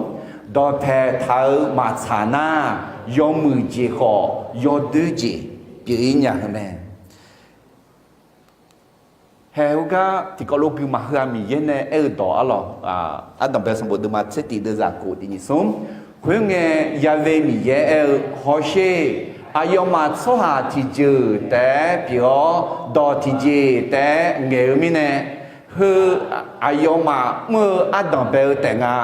Dawqpae taq-eu maqtsaq nar, yawmuiq jeq khawf yawdoer jeq pyeuf-ir nya-eu mae. Haeq heugar tiqkawv lof guima heu-aq Miqyaer nae aer-eu dawq arlawq, ardanq bae sanqbof deuvma tser tiq deuvzaq kof tiq nyiq smr. Khoerngae, Ya've Miqyaer aer-eu, Hawsher. Aqyawfmaf tsawrhaq tiqjeuq taef-aer pyeuf-awr, dawq tiqjeq taef-aer ngaeq-eu mirnae, heu aqyawfmaf mr-eu ardanq bae-eu taef nga.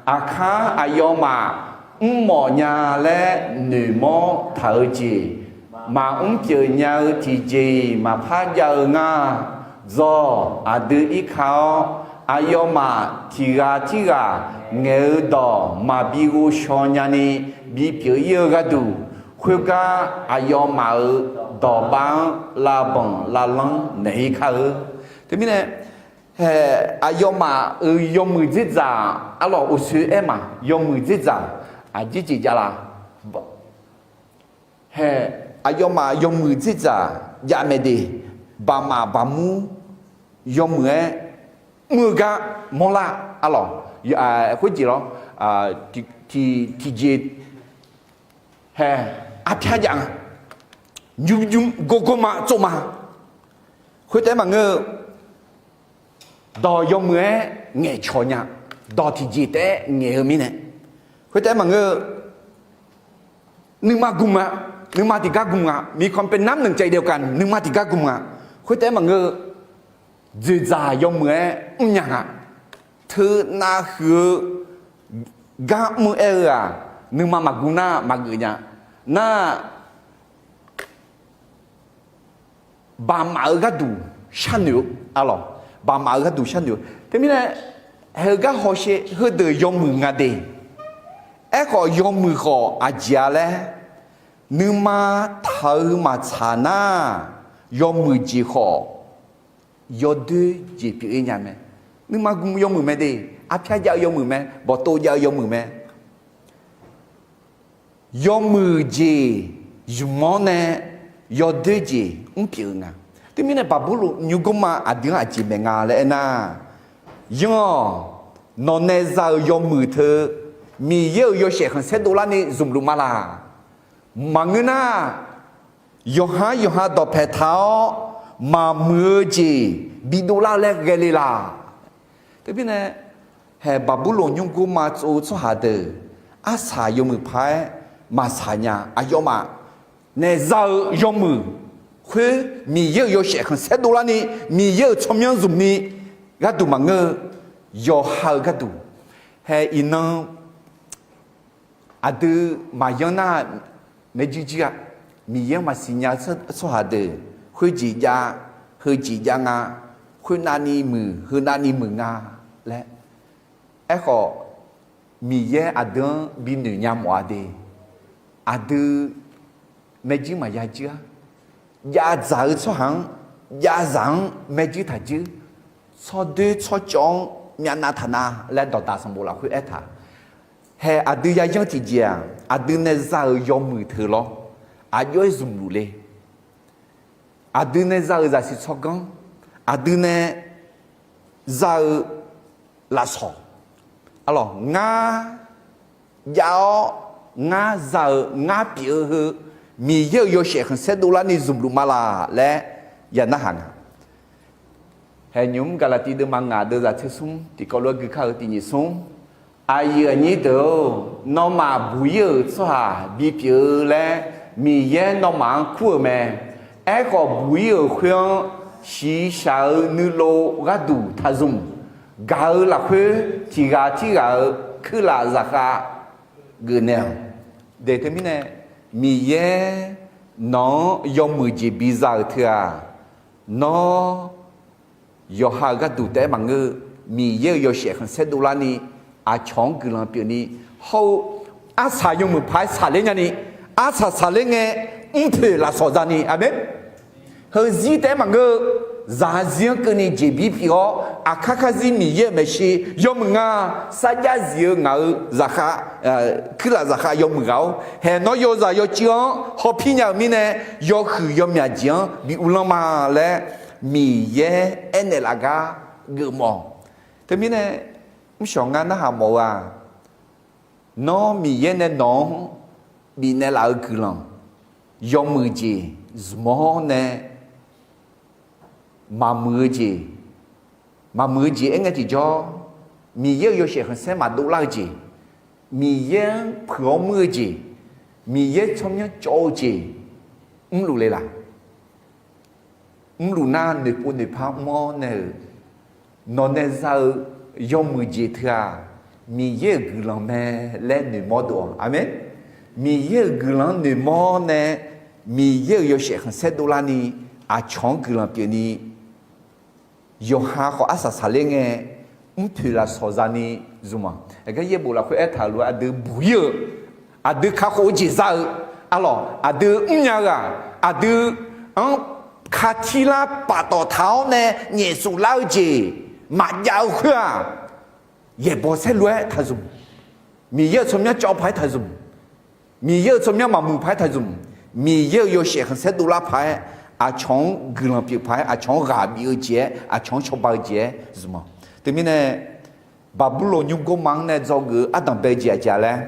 Aqkar aqyawfmaf mrmawf nya laer noeqmawr taq-eu jeq, maqmr pyeuf nya-eu tiqjeq-iq maqpar jav-eu ngar. Zawq aqdui irka-awr, aqyawfmaf tiq ghaq tirghaq ngaeq-eu dawq maqbi ghovshaw nyani bipyeuf ir-eu gharduq, khoergar aqyawfmaf-euq dawqbav-anr lavbanq lavlanr naeq-ir kar-eu. Teumirnae, hae, aqyawfmaf-euq yawmuiq dzerdzaq arlawq, uqsoe aer ma, yawmuiq dzerdzaq aqjeq jeq jav la? Hae, aqyawfmaf yawmuiq dzerdzaq jav mae de, baqmaf baqmur yawmuiq-aer mr-eu gar mawrlar arlawq, khoerjeq lawr, tiqjeq hae, arpyar jav nga, nymr nymr gorgor ma tsov ma. Khoertaef maqngeur-eu, dawq yawmuiq-aer ngaeqcawq nya, dawq tiqjeq taef-aer ngaeq-eu mirnae, khoertaef maqngeur-eu, nuima gm nga, nuima tiqgar gm nga, มีความเป็นน้ำหนึ่งใจเดียวกัน nuima tiqgar gm nga. Khoertaef maqngeur-eu, dzoeqdzaq yawmuiq-aer mrnya nga. Teunav huiq-eu gar mr-aer-eu-aq, nuima maqgm nar maqgeuf nya. Nar, baqmaf-eu gharduq sharnoeq-eu arlawq, baqmaf-eu gharduq sharnoeq-eu. Teumirnae, hae-eu gar hawsher heudeuq yawmuiq nga de. Aerkhawf yawmuiq khawf aqjeq-a laer, nuima taq-eu maqtsaq nar, yawmuiq jeq khawf yawdoer jeq pyeuf-ir nya mae. Nuima gm yawmuiq mae de, arpyar jav-eu yawmuiq mae, bawqtov jav-eu yawmuiq mae. Yawmuiq jeq zmq-awr nae yawdoer jeq mrpyeuf-eu nga. Teumirnae Baqburloq nymrgmr-a aqdui-anr aqjeq maeq nga laer aernar, yanr-awq, nawq nae za-euq yawmuiq teu Miqyaer-euq yawshaef khanqsaer dovlarni zmqluf ma laq? Maqngeur nar, yawqha yawqha dawqpae taq-awr maqmuiq-eu jeq bidovlar-eu laer ghae le laq? Teumirnae, hae Baqburloq nymrgmr-a tsov-eu tsawrhaq deuq arsaq yawmuiq paq-aer maqsaq nya. Aqyawfmaf nae za-eu yawmuiq khoer Miqyaer-euq yawshaef khanqsaer dovlarni, Miqyaer-euq tsawrmyanr zmqni gharduq maqngeur-eu, yawqha-eu gharduq. Hae iqnan aqdui maqyanr nar, maeqjir jir-a, Miqyaer-anr maqsiq nya-eu tsawrhaq deuq khoerjeq jav, heujeq jav nga, khoernavni muiq, heunavni muiq nga laer. Aerkhawf, Miqyaer aqdui-anr binoeq nya mawf-a de. Aqdui maeqjir maqya jir-a. Jav dzaq-eu tsawrhaq-anr, jav zaq-anr maeqjir taq jir. Tsawrdoer tsawrcawv-anr myavnav taq na laer dawqdaq sanqbof lafkhoer aertaq. Hae aqdui yayanr tiqjeq-aq, aqdui nae za-euq yawmuiq teu lawr, aqjox-aer zmqluf le. Aqdui nae za-euq zaqsiq tsawrganr, aqdui nae za-eu lafsawq, arlawq, ngar jav-awr ngar za-eu ngar pyeuf-eu heu Miqyaer-euq yawshaef khanqsaer dovlarni zmqluf ma laq laer ya narhaq nga. Hae nymq-mr Gaqlaqtiv deuvma ngaq deuvzaq tser smr tiqkawv lof-aer gui kar-eu tiqnyif smr. Aqyuif aqnyir deuq-or, nawmaf buq-ir-euq tsawrhaq bipyeuf-eu laer Miqyaer nawmaf-anr kur-euq mae. Aerkhawf, buq-ir-euq khoer-anr shiqshaq-eu nuilov gharduq taqzmq. Gaq-eu lafkhoer tiq ghaq tirghaq-euq kuirlaf zaqkhav geufnaeq-awq. Daeq teumirnae, Miqyaer nawq-anr yawmuiq jeq biza-euq teu-aq, nawr yawqha-euq gharduq taef-aer maqngeur-eu, Miqyaer-euq yawshaef khanqsaer dovlarni aqcawq-anr guiqlanq pyeufni, hawr-eu arsaq yawmuiq paq-aer saqler nyani, arsaq saqler ngae mrpoeq lafsawq zani, aqmeq. Heuzir taef-aer maqngeur-eu, zaqzir-anr keuvni jeqbir pyeuf-awr, aqkar karzir Miqyaer-euq maeqshi yawmuiq nga. Sarjax zif-eu ngaq-euq zaqkhav, kuirlaf zaqkhav yawmuiq ghaq-or, haeq nawr yawzaq yawcuiv-anr hawpir nya-euq mirnae, yawhuiq yawmyaq jeq-anr bi uvlanr ma laer Miqyaer aernaeq laf gar geufmawf. Teumirnae, mrshawq ngar narhaq mawf-eu-aq, nawr Miqyaer nae nawq-anr bifnaeq laf-eu guiqlanq, yawmuiq jeq zmq-awr nae maqmuiq-eu jeq, maqmuiq-eu jeq aer ngae tiqjawr, Miqyaer-euq yawshaef khanqsaer maqdov lar-eu jeq, Miqyaer-anr puiq-awr muir-eu jeq, Miqyaer tsawrmyanr cawv-eu jeq mrluf le laq? Mrluf nar noeqpov noeqpar mr-awr nae-euq, nawq nae za-eu yawmuiq jeq teu-aq, Miqyaer-euq guiqlanq mae laer noeqmawr dov-awq. Aqmeq. Miqyaer-euq guiqlanq-anr noeqmawr nae, Miqyaer-euq yawshaef khanqsaer dovlarni, aqcawq-anr guiqlanq pyeufni, yawqha khawf arsaq saqler ngae, mrpoeq lafsawq zani zmq-aq. Aqgar yaerbof lafkhoer aertaq-euq lof-aer aqdui buq-ir-eu, aqdui kakhof-eu jeq za-eu, arlawq aqdui mrnya-eu-aq, aqdui-anr katirlar paftawf taq-awr nae nyaefsuf lar-eu jeq maqjav-eu khoer-aq, yaeqbawq saerlu-aer taq zmq. Miqyaer-euq tsawrmyanr cawv paq-aer taq zmq. Miqyaer-euq tsawrmyanr maqmuiq paq-aer taq zmq. Miqyaer-euq yawshaef khanqsaer dovlar paq-aer, aqcawq-anr guiqlanq pyeuf paq-aer, aqcawq-anr ghaq bif-eu jeq-aer, aqcawq-anr cawba-eu jeq-aer zmq-awq. Teumirnae, Baqburloq nymrgor ma-anr nae dzawgeuf-eu ardanq bae jeq aqjeq laer,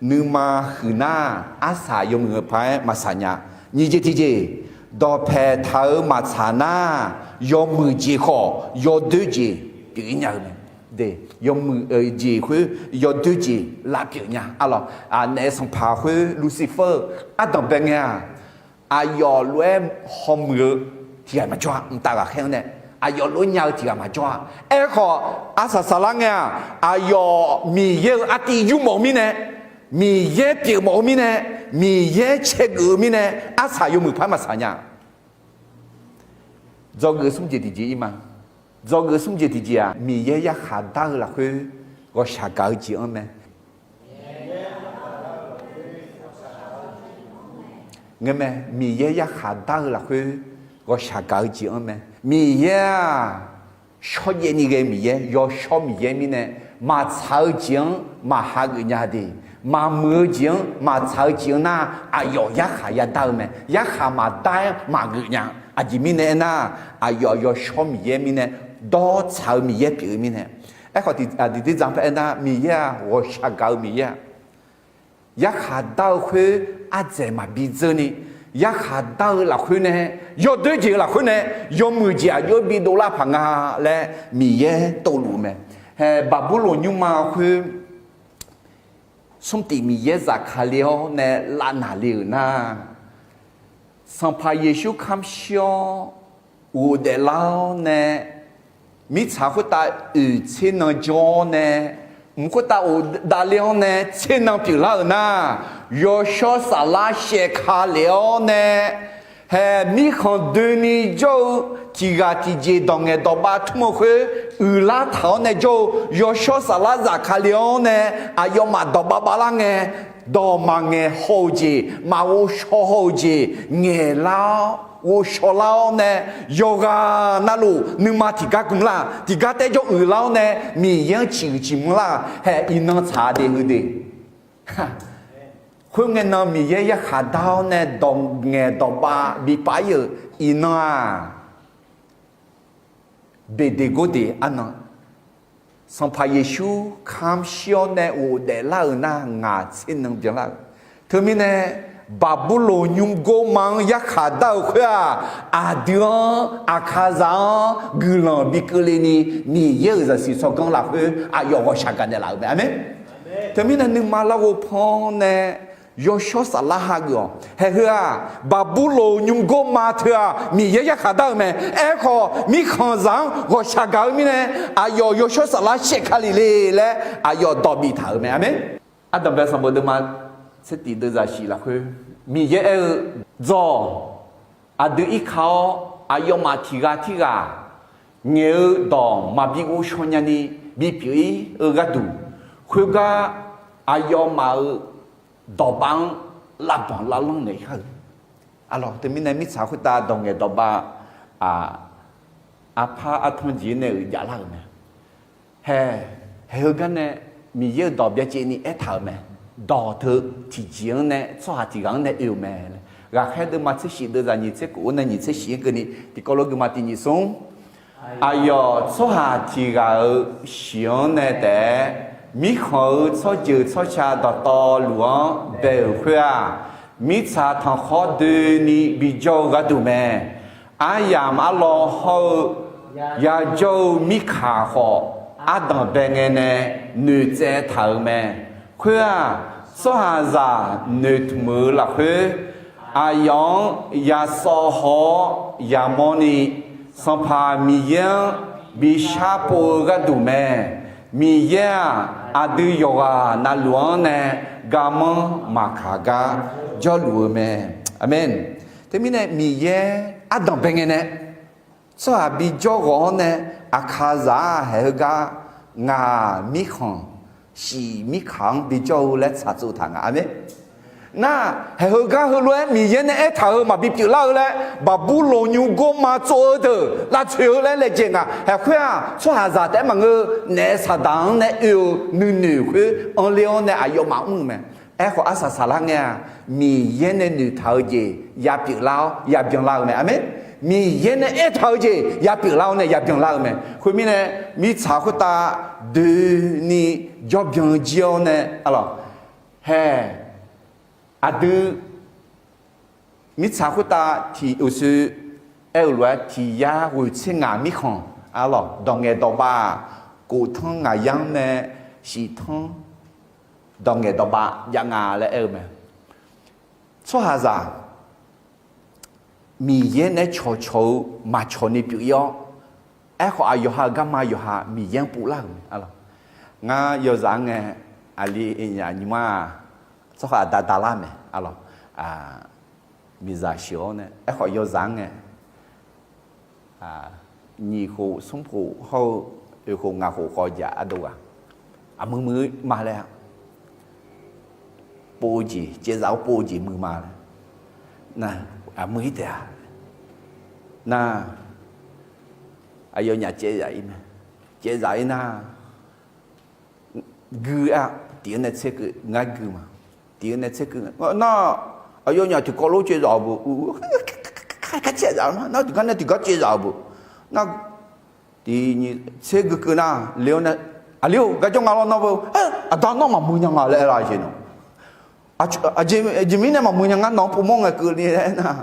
nuima huiqnar arsaq yawmuiq-eu paq-aer maqsaq nya. Nyiq jeq tiqjeq, dawqpaeq taq-euq maqtsaq nar, yawmuiq jeq khawf yawdoer jeq pyeuf-ir nya-eu mae. Yawmuiq jeq khoer yawdoer jeq lavpyeuf nya. Arlawq, naef sanqpaq khoer Lucifer-eu ardanq bae ngae-aq, aqyawf lof-aer hawmuiq-eu tiq ghaq maqjawr-a. Mqtav ghaqkhaer-anr nae aqyawf lof-aer nya-eu tiq ghaq maqjawr-a. Aerkhawf, arsaq saqlar ngae-aq, aqyawf Miqyaer-euq artiv yurmawf-eu mirnae, Miqyaer pyeufmawf-eu mirnae, Miqyaer caergeuf-eu mirnae, arsaq yawmuiq paq-aer maqsaq nya. Dzawgeuf smr jeq tiqjeq-ir ma. Dzawgeuf smr jeq tiqjeq-aq, Miqyaer yarkhaq dar-eu lafkhoer ghawqshaq gaq-eu jeq-anr mae. Ngeurmae, Miqyaer yarkhaq dar-eu lafkhoer ghawqshaq gaq-eu jeq-anr mae. Miqyaer-aq, shawrjaev ni ghae Miqyaer, yawshawr Miqyaer mirnae, maqtsaq-eu jeq-anr maqha geuf nya de. Maqmuiq-eu jeq-anr maqtsaq-eu jeq-anr nar, aqyawf yarkhaq yadar-eu mae. Yarkhaq maqdar-aer maqgeuf nya. Aqjeq mirnae aernar, aqyawf yawshawr Miqyaer mirnae, dawr tsaq-eu Miqyaer pyeuf-eu mirnae. Aerkhawf, tiqdui dzaq paer aernar, Miqyaer-aq ghawqshaq gaq-eu Miqyaer-aq, yarkhaq dar-eu khoer ardzaeq maqbi dzeur ni, yarkhaq dar-eu lafkhoer nae, yawdoer jeq-eu lafkhoer nae, yawmuiq jeq aqjox-aer bidov lar paq nga laer Miqyaer tov luf-eu mae. Hae, Baqburloq nymrma khoer smrtif Miqyaer zafkale-awr nae lavnaq le-euq nar, Sanqpaq Yeqsur kamr shir-awr ghofdaef lar-awr nae, mirtsaq khoertav oeq tser nan jawr-awr nae, mq khoertav ghofdaef le-awr nae tser nan pyeuflar-euq nar, yawshawr saflar shaevka lef-awr nae, hae, mirkhanq doeni jawr-eu tiq ghaq tiqjeq dawq ngaeq dawq bav tmr-eu khoer uiqlar taq-awr nae jawr-eu yawshawr saflar zafka le-awr nae, aqyawfmaf dawq bav bavlar ngae, dawq maqngaeq haw-eu jeq, maqghov shaw haw-eu jeq ngaeqlar-awr ghovshaw lar-awr nae, yawqghaq navluf nuima tiqgar gmlar, tiqgar taer jawr uiqlar-awr nae, Miqyaer-anr ciqhuiq ciqmur lar-aq, hae, iqnan tsaq de heu de. Khoerngae nan Miqyaer yarkhaq dar-awr nae dawq ngaeq dawq bav bipaf-ir-euq iqnan-aq, beqdeq gordeq arnan, Sanqpaq Yeqsur kamr shir-awr nae ghofdaef lar-euq nar, ngaq tser nan byanlar-euq. Teumirnae, Baqburloq nymrgor ma-anr yarkhaq dar-euq khoer-aq, aqdui-anr aqkaqzaq-anr guiqlanq bi keuvle ni, Miqyaer-euq zaqsiq tsawrganr lafkhoer aqyawf ghawqshaq gaqnaeq laf-euq mae. Aqmeq. Teumirnae, nuima larghov pan-awr nae yawshawr saflar hageuf-awq. Haeheu-aq, Baqburloq nymrgor ma teu-aq, Miqyaer yarkhaq dar-euq mae. Aerkhawf, mirkhanqzaq-anr ghawqshaq gaq-eu mirnae, aqyawf yawshawr saflar shaevka lef le laer aqyawf dawq biftaq-euq mae. Aqmeq. Ardanqbae sanqbof deuvma tser tif deuvzaq shif lafkhoer, Miqyaer aer-eu, Dzawq, aqdui irka-awr aqyawfmaf tiq ghaq tirghaq ngaeq-eu dawq maqbi ghovshaw nyani bipyeuf-ir-eu gharduq, khoergar aqyawfmaf-euq dawqbav-anr lavbanq lavlanr naeq-ir kar-eu. Aqlawq, teumirnae mirtsaq khoertav dawq ngaeq dawq bav, aq, arpar artanr jeq nae-euq javlar-euq mae. Hae, haeheu gar nae Miqyaer-euq dawq byacaevni aertaq-euq mae. Dawq teu tiqjeq-anr nae tsawrhaq tiq ghaq-anr nae oe-euq mae. Ghaqkhaer deuvma tser shif deuvzaq nyiq tser kof-anr nae nyiq tser shif-anr keuvni tiqkawv lof geufma tiq nyiq smr. Aqyawf tsawrhaq tiq ghaq-euq shiq-anr nae taef-aer, mirkhanq-euq tsawrjeuq tsawrca dawqtawvluf-anr bae-euq khoer-aq, mirtsaq tanqkhawr doeni bijawr-eu gharduq mae. Aryamq arlawr hawr-eu yajawr-eu mirkaq khawf, ardanqbae ngae nae noeqtsaev taq-euq mae. Khoer-aq, tsawrhaqzaq noeqtmq-eu lafkhoer, aqyawf-anr yasawv haw-awr yamawrni, Sanqpaq Miqyaer-anr bi sharpov-eu gharduq mae. Miqyaer-aq, aqdui yawqghaq navluf-anr nae garmanr maqkaq gar jawrluf-eu mae. Aqmeq. Teumirnae Miqyaer ardanqbae ngae nae tsawrhaq bijawr ghawq-anr nae Aqkaqzaq-aq haeq heugar ngaq mirkhanq shif mirkaq-anr bijawr-eu laer tsaqtsov taq nga. Aqmeq. Nar, haeq heugar heulof-aer Miqyaer nae aertaq-euq maqbi pyeuflar-eu laer, Baqburloq nymrgor ma tsov-eu deuq lavtsoeq-eu laer laejae nga. Haeq khoer-aq, tsawrhaqzaq taef-aer maqngeur, naef saqdaq-anr nae oe-eu nuinoeq khoer anrler-awr nae aqyawfmaf mr-eu mae. Aerkhawf, arsaq saqlar ngae-aq, Miqyaer nae noeqtaq-eu jeq yapyeuflar-awr yabyanlar-eu mae. Aqmeq. Miqyaer nae aertaq-eu jeq yapyeuflar-awr nae yabyanlar-eu mae. Khoermirnae, mirtsaq khoertav doeni jawrbyan jir-awr nae, alawq, hae, aqdui mirtsaq khoertav tiq uqshoe aer-euq lof-aer tiq yar ghoeq tser ngaq mirkhanq, alawq, dawq ngaeq dawq bav, kof tanr ngaq yar-anr nae shif tanr dawq ngaeq dawq bav jav nga laer aer-eu mae. Tsawrhaqzaq Miqyaer nae cawqcawq-eu maqcawq ni pyeuf-ir-awr, aerkhawf aqyawf ha-euq garma yawqha Miqyaer-anr povlar-euq mae. Ngar yawzaq-anr ngae, aqli aqnyir ma-aq, tsawrhaq aqda dalar mae, alawq, miqzaq sheuq-awr nae, aerkhawf yawzaq-anr ngae, nyiq khof smr khof hawr-eu oeq khof ngaq khof khawf jaq ardov ghaq, aqmuiq muiq ma laer-a, pov-eu jeq, caevzaf-awr pov-eu jeq muiq ma laer, nar, aqmuiq-ir taef-a. Nar, aqyawfnyaf caevzaf-ir mae, caevzaf-ir nar, gui-a, tiq-eu nae tser keuv ngar gui ma, tiq-eu nae tser keuv nar, aqyawfnyaf tiqkawv lof caevzaf-euq beu, kar caevzaf nar, nar tiqgar nae tiqgar caevzaf-euq beu, nar, tiq nyiq tser gui keuv nar, le-awr nae, aqli-or, garjawr nga lawr nawr beu, aqda nawr maqmuiq nya nga laer aer lar jeq nawq. Aqjeq mirnae maqmuiq nya ngar nawq-anr povmawr ngae keuvni laer aer nar,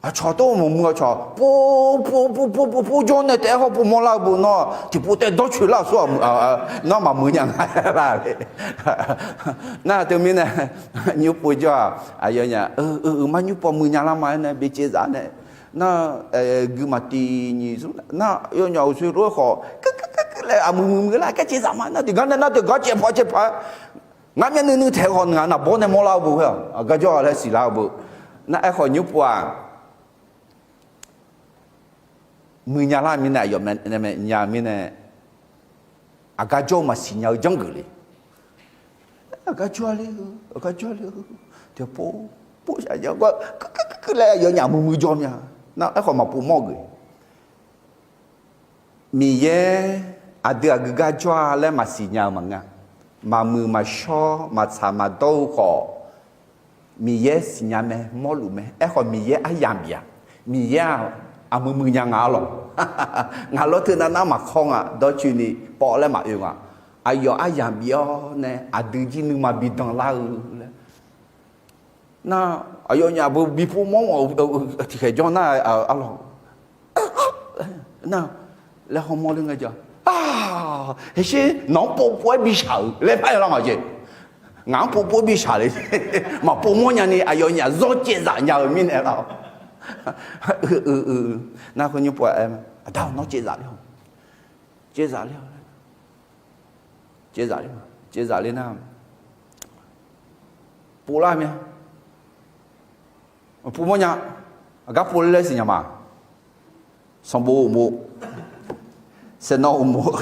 aqcawq tov maqmuiq aqcawq pov pov pov pov pov jawr nae taef-aer hawr povmawr lar-eu beu nawr tiqpov taev dawrcoeq lar-euq sawr, nawr maqmuiq nya nga laer lar le. Nar teumirnae, nymr pov jawr-aq, aqyawfnyaf, eu, eu, eu, mar nymr pov muiq nya lar ma-aer nae bi caevzaf nae, nar, gui maqtiv nyiq zmr nar, aqyawfnyaf uqshoe lof-aer khawf, keuv keuv keuv keuv laer aqmuiq muiq muiq lar, kar caevzaf ma nar, tiqgar nae nar tiqgar caevpaq caevpaq ngar myavnuiv nuiv taeq khawf ngaq naqbawr nae mawrlar-eu beu khoer-aq, aqgar jawr-a laer siqlar-eu beu. Nar aerkhawf nymr pov-aq, muiq nya lar mirnae aqyawf mae nya mirnae, aqgar jawr-eu maqsiq nya-eu janrgeuf le. Aqgar jawr-a le-eu, aqgar jawr-a le-eu, tiqpov pov shaq nya gar, keuv keuv keuv keuv laer aqyawfnyaf muiq muiq jawr mya. Nar aerkhawf maqpov mawr geuf. Miqyaer aqdui aqgeu gar jawr-a laer maqsiq nya-eu maqngeur. Maqmuiq maqshawr maqtsaq maqdawr-eu khawf, Miqyaer siqnya mae, mawrluf mae. Aerkhawf Miqyaer aryamq bif-aq, Miqyaer-aq, aqmuiq muiq nya nga arlawq. Ngaq lawr teu nav nar maqkawr nga, dawrcoeni pawv laer maqoe nga. Aqyawf aryamq bif-awr nae aqdui jir nuima bi danlar-eu laer. Nar, aqyawfnyaf beu bi pov mawr-eu tiqkhaeq jawr nar, arlawq, nar, laer hawmawr ler ngae ja. Heqsher nawq-anr pov pov-aer bishaq-euq laer par-aer lar ngaq jeq. Ngaq-anr pov pov-aer bishaq le. Maqpov mawr nyani aqyawfnyaf zawr caevzaf nya-eu mirnae lar. Nar khoer nymr pov-aer, aqda-awq nawr caevzaf ler-awq. Caevzaf ler-awq. Caevzaf ler, caevzaf ler nar, povlar mya. Pov mawr nya. Aqgar pov ler laer siqnya ma. Sanqbof uqmov, saeqnawv uqmov,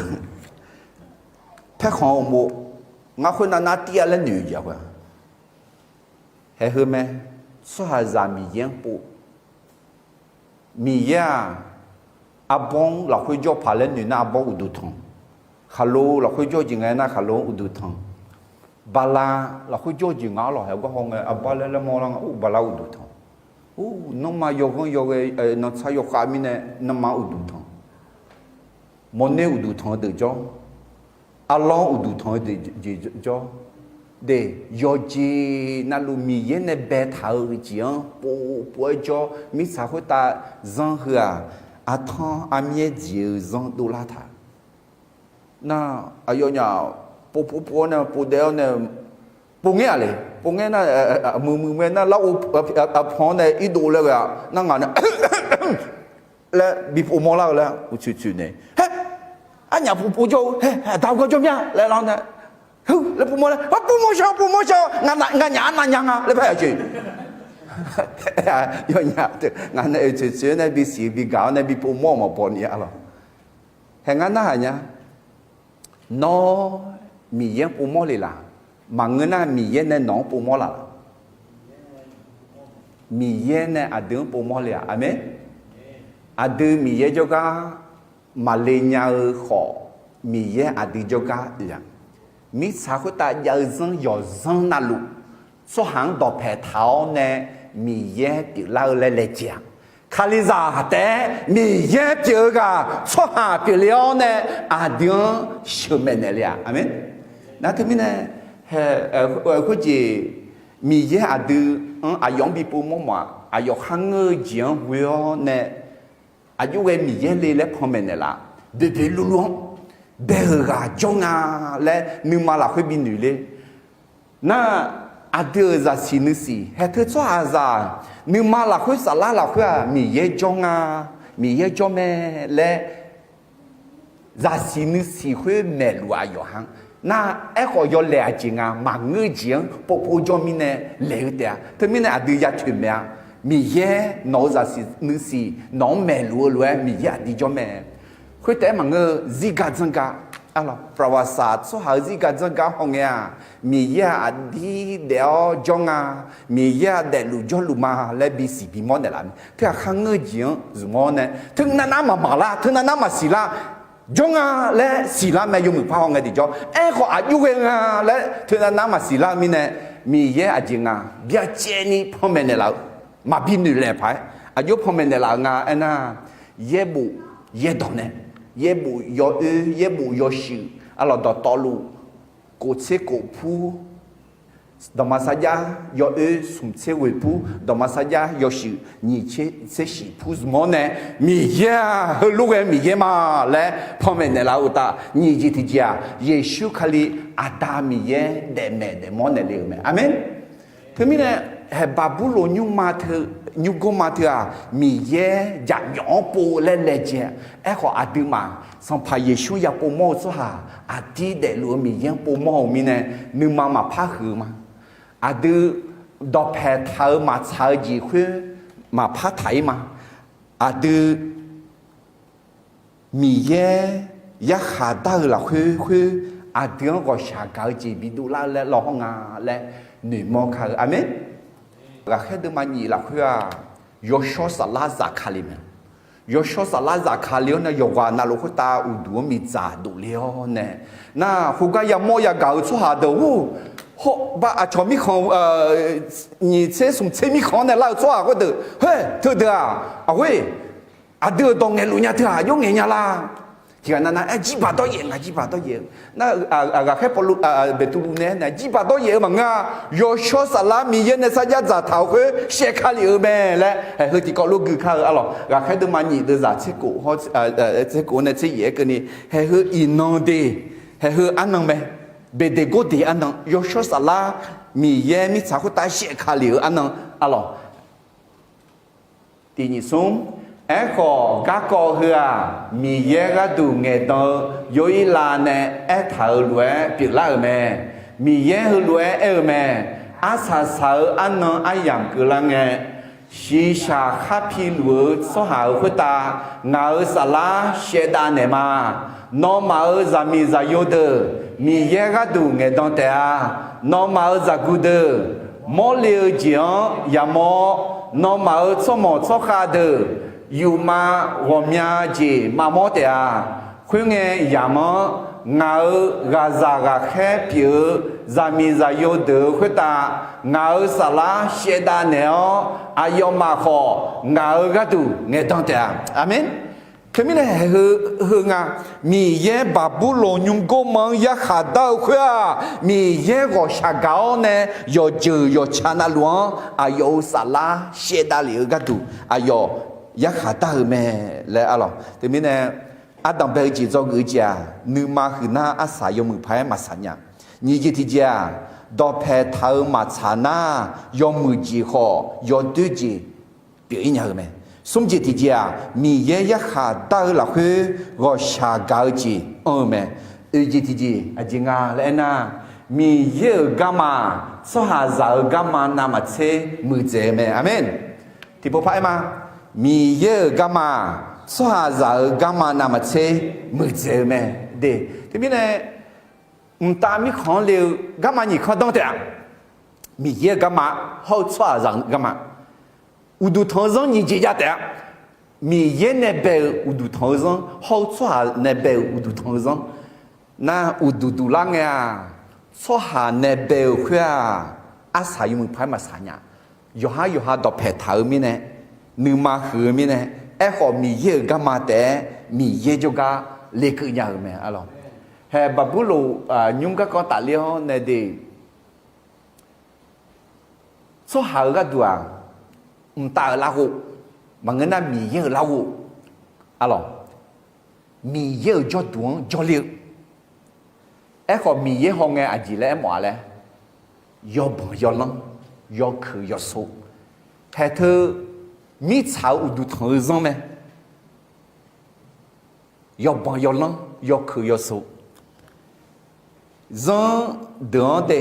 paerkhanq uqmov, ngar khoernav nar tir-a laer noeq jeq-a khoer-a. Haeq heu mae, tsawrhaqzaq Miqyaer-anr pov. Miqyaer-aq, arbawr-anr lafkhoer jawr paq laer noeq nar arbawr uqduq tanq. Khaqlo lafkhoer jawr jeq ngae nar khaqlo-anr uqduq tanq. Bala lafkhoer jawr jeq nga arlawq, haeq gar haw ngae arbar laer laer mawr lar nga, or, bala uqduq tanq. Or, nanrma yawghanr yawghae, nantsar yawkhav mirnae nanrma uqduq tanq. Mawrner uqduq tanq-eu deuq jawr. Arlawr uqduq tanq-eu jeq jawr. De, yawqjeq navluf Miqyaer nae baetaq-eu jeq-anr pov pov-aer jawr. Mirtsaq khoertav zanr heu-aq, artanr armyaer dziq-eu zanr dovlar taq. Nar, aqyawfnyaf pov pov pov-awr nae pov daef-awr nae pov ngaer-aq le. Pov ngaer nar, muiq muiq mae nar larghov aqpanq-anr nae irdov laer ghae-a nar ngaq nae laer bi pov mawr lar-eu laer uqtsoeq tsoeq nae, Haer, arnyaf pov pov jawr-eu, haer, aqda-eu gar jawr mya laer lar nae, Heu, laer pov mawr laer, Pov mawr shar, pov mawr shar, nganyaf arnav nya nga laer par ya jeq. Yawnyaf teu ngaq nae oeq tsoeq tsoeq-aer nae bisiq bigaq-awr nae bi pov mawr-eu maqbaw ni arlawq. Hae ngar narhaq nya. Nawr Miqyaer-anr povmawr le laq? Maqngeur nar, Miqyaer nae nawq-anr povmawr laf laq? Miqyaer nae aqdui-anr povmawr le-aq. Aqmeq. Aqdui Miqyaer jawrgar maqle nya-eu khawf, Miqyaer aqdui jawrgar oe-aq. Mirtsaq khoertav jav-eu zanr yawqzanr navluf, tsawrhaq-anr dawqpae taq-awr nae Miqyaer pyeuflar-eu laer laejae-aq. Kalizaq taef-aer Miqyaer pyeuf-eu ghaq tsawrhaq pyeufle-awr nae aqdui-anr sheuqmaeq naeq le-aq. Aqmeq. Nar teumirnae, khoerjeq Miqyaer aqdui-anr aqyawf-anr bi povmawr mawf-aq, aqyawf kharngeur-eu jeq-anr ghoe-awr nae aqjox ghae Miqyaer le laer panmaeq naeqlaf. Boeqboeq luvluv-anr bae-euq ghaq jawr nga laer nuima lafkhoer bi noeq ler. Nar, aqdui-euq zaqsiq nuisiq haeq teu tsawrhaqzaq nuima lafkhoer saflar lafkhoer-aq, Miqyaer jawr nga, Miqyaer jawr mae laer zaqsiq nuisiq khoer maeqluf-eu aqyawf ha. Nar, aerkhawf yawlaeq aqjeq nga, maqngeur-eu jeq-anr povpov jawr mirnae laeq-eu taef-a. Teumirnae aqdui ya toeq maeq-a. Miqyaer nawq-euq zaqsiq nuisiq nawq-anr maeqluf-eu lof-aer Miqyaer aqdui jawr mae. Khoertaef-aer maqngeur-eu zirga dzanrga, ประวัติศาสตร์ tsawrhaq-euq zirga dzanrga hawngae-aq, Miqyaer-aq aqdir daef-awr jawr nga, Miqyaer-aq daefluf jawrluf ma laer bisiq bimawr naeqlaf mae. Teughaq kharngeur-eu jeq-anr zmq-awr nae teunav nar maqmaq lar, teunav nar maqsiq lar, jawr nga laer siqlar mae. Yawmuiq par hawngae tiqjawr, aerkhawf aqjox ghae nga laer teunav nar maqsiq lar-eu mirnae, Miqyaer aqjeq nga byacaevni panmaeq naeqlaf-eu maqbi noeqlaeq paq-aer aqjox panmaeq naeqlaf-eu nga aernar, yaerbof yaerdawq nae, yaerbof yawoer, yaerbof yawshuif, arlawq dawqtawvluf, kof tser kof pur, dawqma sarjax yawoer smq tser ghoeq pur, dawqma sarjax yawshuif nyiq tser shif pur zmq-awr nae, Miqyaer-aq heulof ghae Miqyaer ma laer panmaeq naeqlaf-eu uqtaf, nyiq jeq tiqjeq-aq, Yeqsur Kali Aqda Miqyaer daefmaeq daefmawr naeqle-euq mae. Aqmeq. Teumirnae, haeq Baqburloq nymrma teu, nymrgawrma teu-aq, Miqyaer jaqmyawf-anr pov laer laejae. Aerkhawf aqduimaf Sanqpaq Yeqsur ya povmawr-eu tsawrhaq, aqdir daefluf-eu Miqyaer-anr povmawr-euq mirnae, nuima maqpar huiq-eu ma. Aqdui dawqpae taq-eu maqtsaq-eu jeq khoer maqpar taq-ir ma. Aqdui Miqyaer yarkhaq dar-eu lafkhoer khoer, aqdui-anr ghawqshaq gaq-eu jeq bidov lar-eu laer lawr hawr nga laer noeqmawr kar-eu. Aqmeq. Ghaqkhaer deuvma nyif lafkhoer-aq, yawshawr saflar zafkale mae. Yawshawr saflar zafkale-awr nae yawqghaq navluf khoertav uqduq-anr miqdzaq dovle-awr nae, nar khoergar yamawr yagaq-eu tsawrhaq deuq hawr, hawr bar aqcawq mirkhanq, nyiq tser smq tser mirkhanq-anr nae lar-eu tsawrhaq khoerdeuq, khoer teudeuq-aq, aqghoer, aqdui-euq dawq ngaeqluf nya teu-aq, aqjox ngaeq nya lar. Tiqghaq navnav-aer jirbaq dawryaef nga, jirbaq dawryaef-eu. Nar, ghaqkhaer Pawrluv, Beqtuvluv nae aernaeq, jirbaq dawryaef-eu maqngeur-a. Yawshawr saflar Miqyaer nae sarjax dzaqtaq-euq khoer shaevkale-euq mae laer, haeq heu tiqkawv lof gui kar-eu arlawq. Ghaqkhaer deuvma nyif deuvzaq tser kof, tser kof nae tser yaef-aer keuvni, haeq heu iqnan de, haeq heu arnan mae. Beqdeqgordeq arnan, yawshawr saflar Miqyaer mirtsaq khoertav shaevkale-euq arnan arlawq. Tiq nyiq smr, aerkhawf garkawv heu-aq, Miqyaer gharduq ngaeqdan-eu Yorhirlav nae aertaq-euq lof-aer pyeuflar-euq mae. Miqyaer heulof-aer aer-eu mae. Arsaq saq-eu arnan aryamq keuvlar ngae, shiqshaq khar piluf-eu tsawrhaq-euq khoertav ngaq-euq saflar shaevdav naeqma. Nawmaf-euq zaqmiq zaqyo deuq Miqyaer gharduq ngaeqdan taef-a. Nawmaf-euq zaqguq deuq mawrle-eu jeq-anr yamawr-awr, nawmaf-euq tsawrmawq tsawrkhav deuq yufma ghawqmya jeq maqmawr taef-a. Khoerngae yamq-anr ngaq-euq ghaqzaq ghaqkhaer pyeuf-eu zaqmiq zaqyo deuq-euq khoertav ngaq-euq saflar shaevdav naeq-awr, aqyawfmaf khawf ngaq-euq gharduq ngaeqdan taef-a. Aqmeq. Teumirnae haeq heu, heu nga, Miqyaer Baqburloq nymrgawrma-anr yarkhaq dar-eu khoer-aq, Miqyaer ghawqshaq gaq-awr nae yawqjeuq yawqtsa navluf-anr aqyawf-euq saflar shaevdav lef-eu gharduq aqyawf yarkhaq dar-eu mae laer arlawq. Teumirnae ardanq bae-eu jeq dzawgeuf-eu jeq-aq, nuima huiqnar arsaq yawmuiq paq-aer maqsaq nya. Nyiq jeq tiqjeq-aq, dawqpae taq-eu maqtsaq nar, yawmuiq jeq khawf yawdoer jeq pyeuf-ir nya-eu mae. Smr jeq tiqjeq-aq, Miqyaer yarkhaq dar-eu lafkhoer ghawqshaq gaq-eu jeq anr-eu mae. Oeq jeq tiqjeq aqjeq nga laer aernar, Miqyaer-euq garma-aq, tsawrhaqzaq-euq garma navmaqtser muiqdzaeq-eu mae. Aqmeq. Tiqpov par aer ma. Miqyaer-euq garma-aq, tsawrhaqzaq-euq garma navmaqtser muiqdzaeq-eu mae. De, teumirnae mqtav mirkhanq-anr le-eu garma nyiq kanr danr taef-a. Miqyaer-euq garma hawr-eu tsawrhaqzaq garma, uqduq tanq-eu zanr nyiq jeq jav taef-a. Miqyaer nae bae-euq uqduq tanq-eu zanr hawr-eu tsawrhaq nae bae-euq uqduq tanq-eu zanr. Nar uqduq duq lar ngae-aq, tsawrhaq nae bae-euq khoer-aq, arsaq yawmuiq paq-aer maqsaq nya. Yawqhar yawqha dawqpaeq taq-eu mirnae, nuima huiq-eu mirnae, aerkhawf Miqyaer-euq garma taef-aer Miqyaer jawrgar lekeuv nya-euq mae arlawq. Hae Baqburloq nymr garkawv tafler-awr nae de, tsawrhaq-euq gharduq-aq, mqtav-euq larghov maqngeur nar Miqyaer-euq larghov arlawq, Miqyaer-euq jawrduq-anr jawrler-eu. Aerkhawf Miqyaer hawngae aqjeq laer aermawf-a laer, yawbanq yawlanr, yawkeuq yawsov, haeq teu mirtsaq-euq uqduq tanq-eu zanr mae. Yawbanq yawlanr, yawkeuq yawsov, zanr deuq-anr de,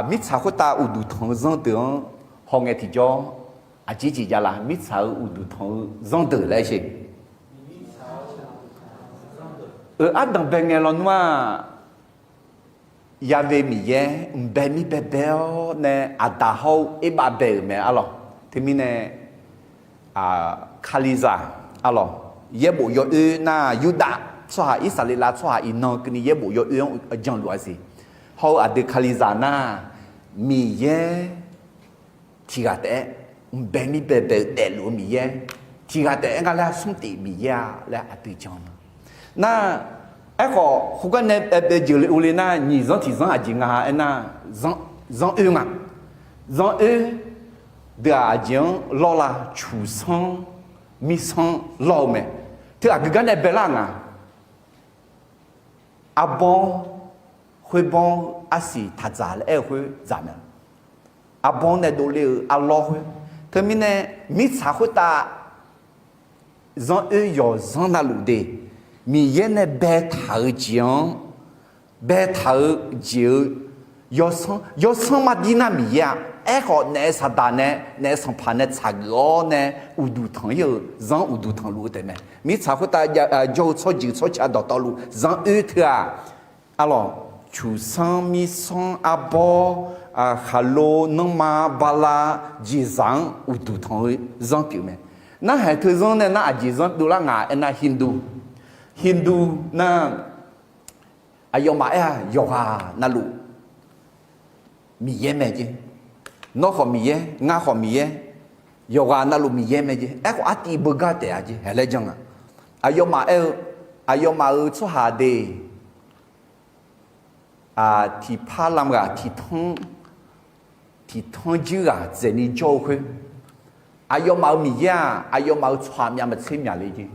mirtsaq khoertav uqduq tanq-eu zanr deuq-anr hawngae tiqjawr, aqjeq jeq javlar mirtsaq-euq uqduq tanq-eu zanr deuq laer sheq. Euq ardanq bae ngae lawnmr-aq, Ya've Miqyaer mqbae mir baebae-awr nae aqdaq hawr-eu erbav bae-euq mae arlawq. Teumirnae Kalizaq arlawq, yaerbof yawoer nar Yurdav tsawrhaq Irsaqleqlav tsawrhaq iqnan keuvni yaerbof yawoer-anr janluf-a siq. Hawr-eu aqdui Kalizaq nar Miqyaer tiqghaq taef-aer mqbae mir baebae-eu daefluf-eu Miqyaer, tiqghaq taef-aer ngar laer smr tif Miqyaer-a laer aqdui jan ma. Nar, aerkhawf khoergar nae baebae jeuqle uvle nar nyiq zanr tiq zanr aqjeq nga aernar, zanr oer nga. Zanr oer deuq-aq aqjeq-anr lawr la, cuqsanr mirsanr lawr-eu mae. Teu aqgeu gar nae baelar nga. Arbawr, khoerbawr, arsiq taqdzaq laer aer-eu khoer dzaq mae. Arbawr nae dovle-eu arlawr khoer. Teumirnae mirtsaq khoertav zanr oer yawqzanr navluf de, Miqyaer nae baetaq-eu jeq-anr, baetaq-eu jeq-eu yawsanr, yawsanr mardir nar Miqyaer-a. Aerkhawf naef saqdaq nae, naef sanqpaq nae tsaqgeuf-awr nae uqduq tanq-ir-euq zanr uqduq tanqluf-eu taef mae. Mirtsaq khoertav jawr-eu tsawrjeuq tsawrca dawqtawvluf zanr oer teu-aq, arlawq, cuqsanr, mirsanr, arbawr, khaqlo, nanrma, bala, jeqzaq-anr uqduq tanq-eu zanr pyeuf mae. Narhaq teu zanr nae nar aqjeq zanr dovlar nga aernar Hindu, Hindu nar aqyawfmaf aer-a yawqghaq navluf Miqyaer mae jeq. Nawr khawf Miqyaer, ngar khawf Miqyaer, yawqghaq navluf Miqyaer mae jeq. Aerkhawf artiv beugar taef-a jeq hae laer jan nga. Aqyawfmaf aer-eu, aqyawfmaf-euq tsawrhaq de, tiqpar lamghaq tiqtanr, tiqtanr jirghaq dzaeqni jawr-eu khoer, aqyawfmaf-euq Miqyaer-aq aqyawfmaf-euq tsawrhaq myavmaqtser myaqle jeq.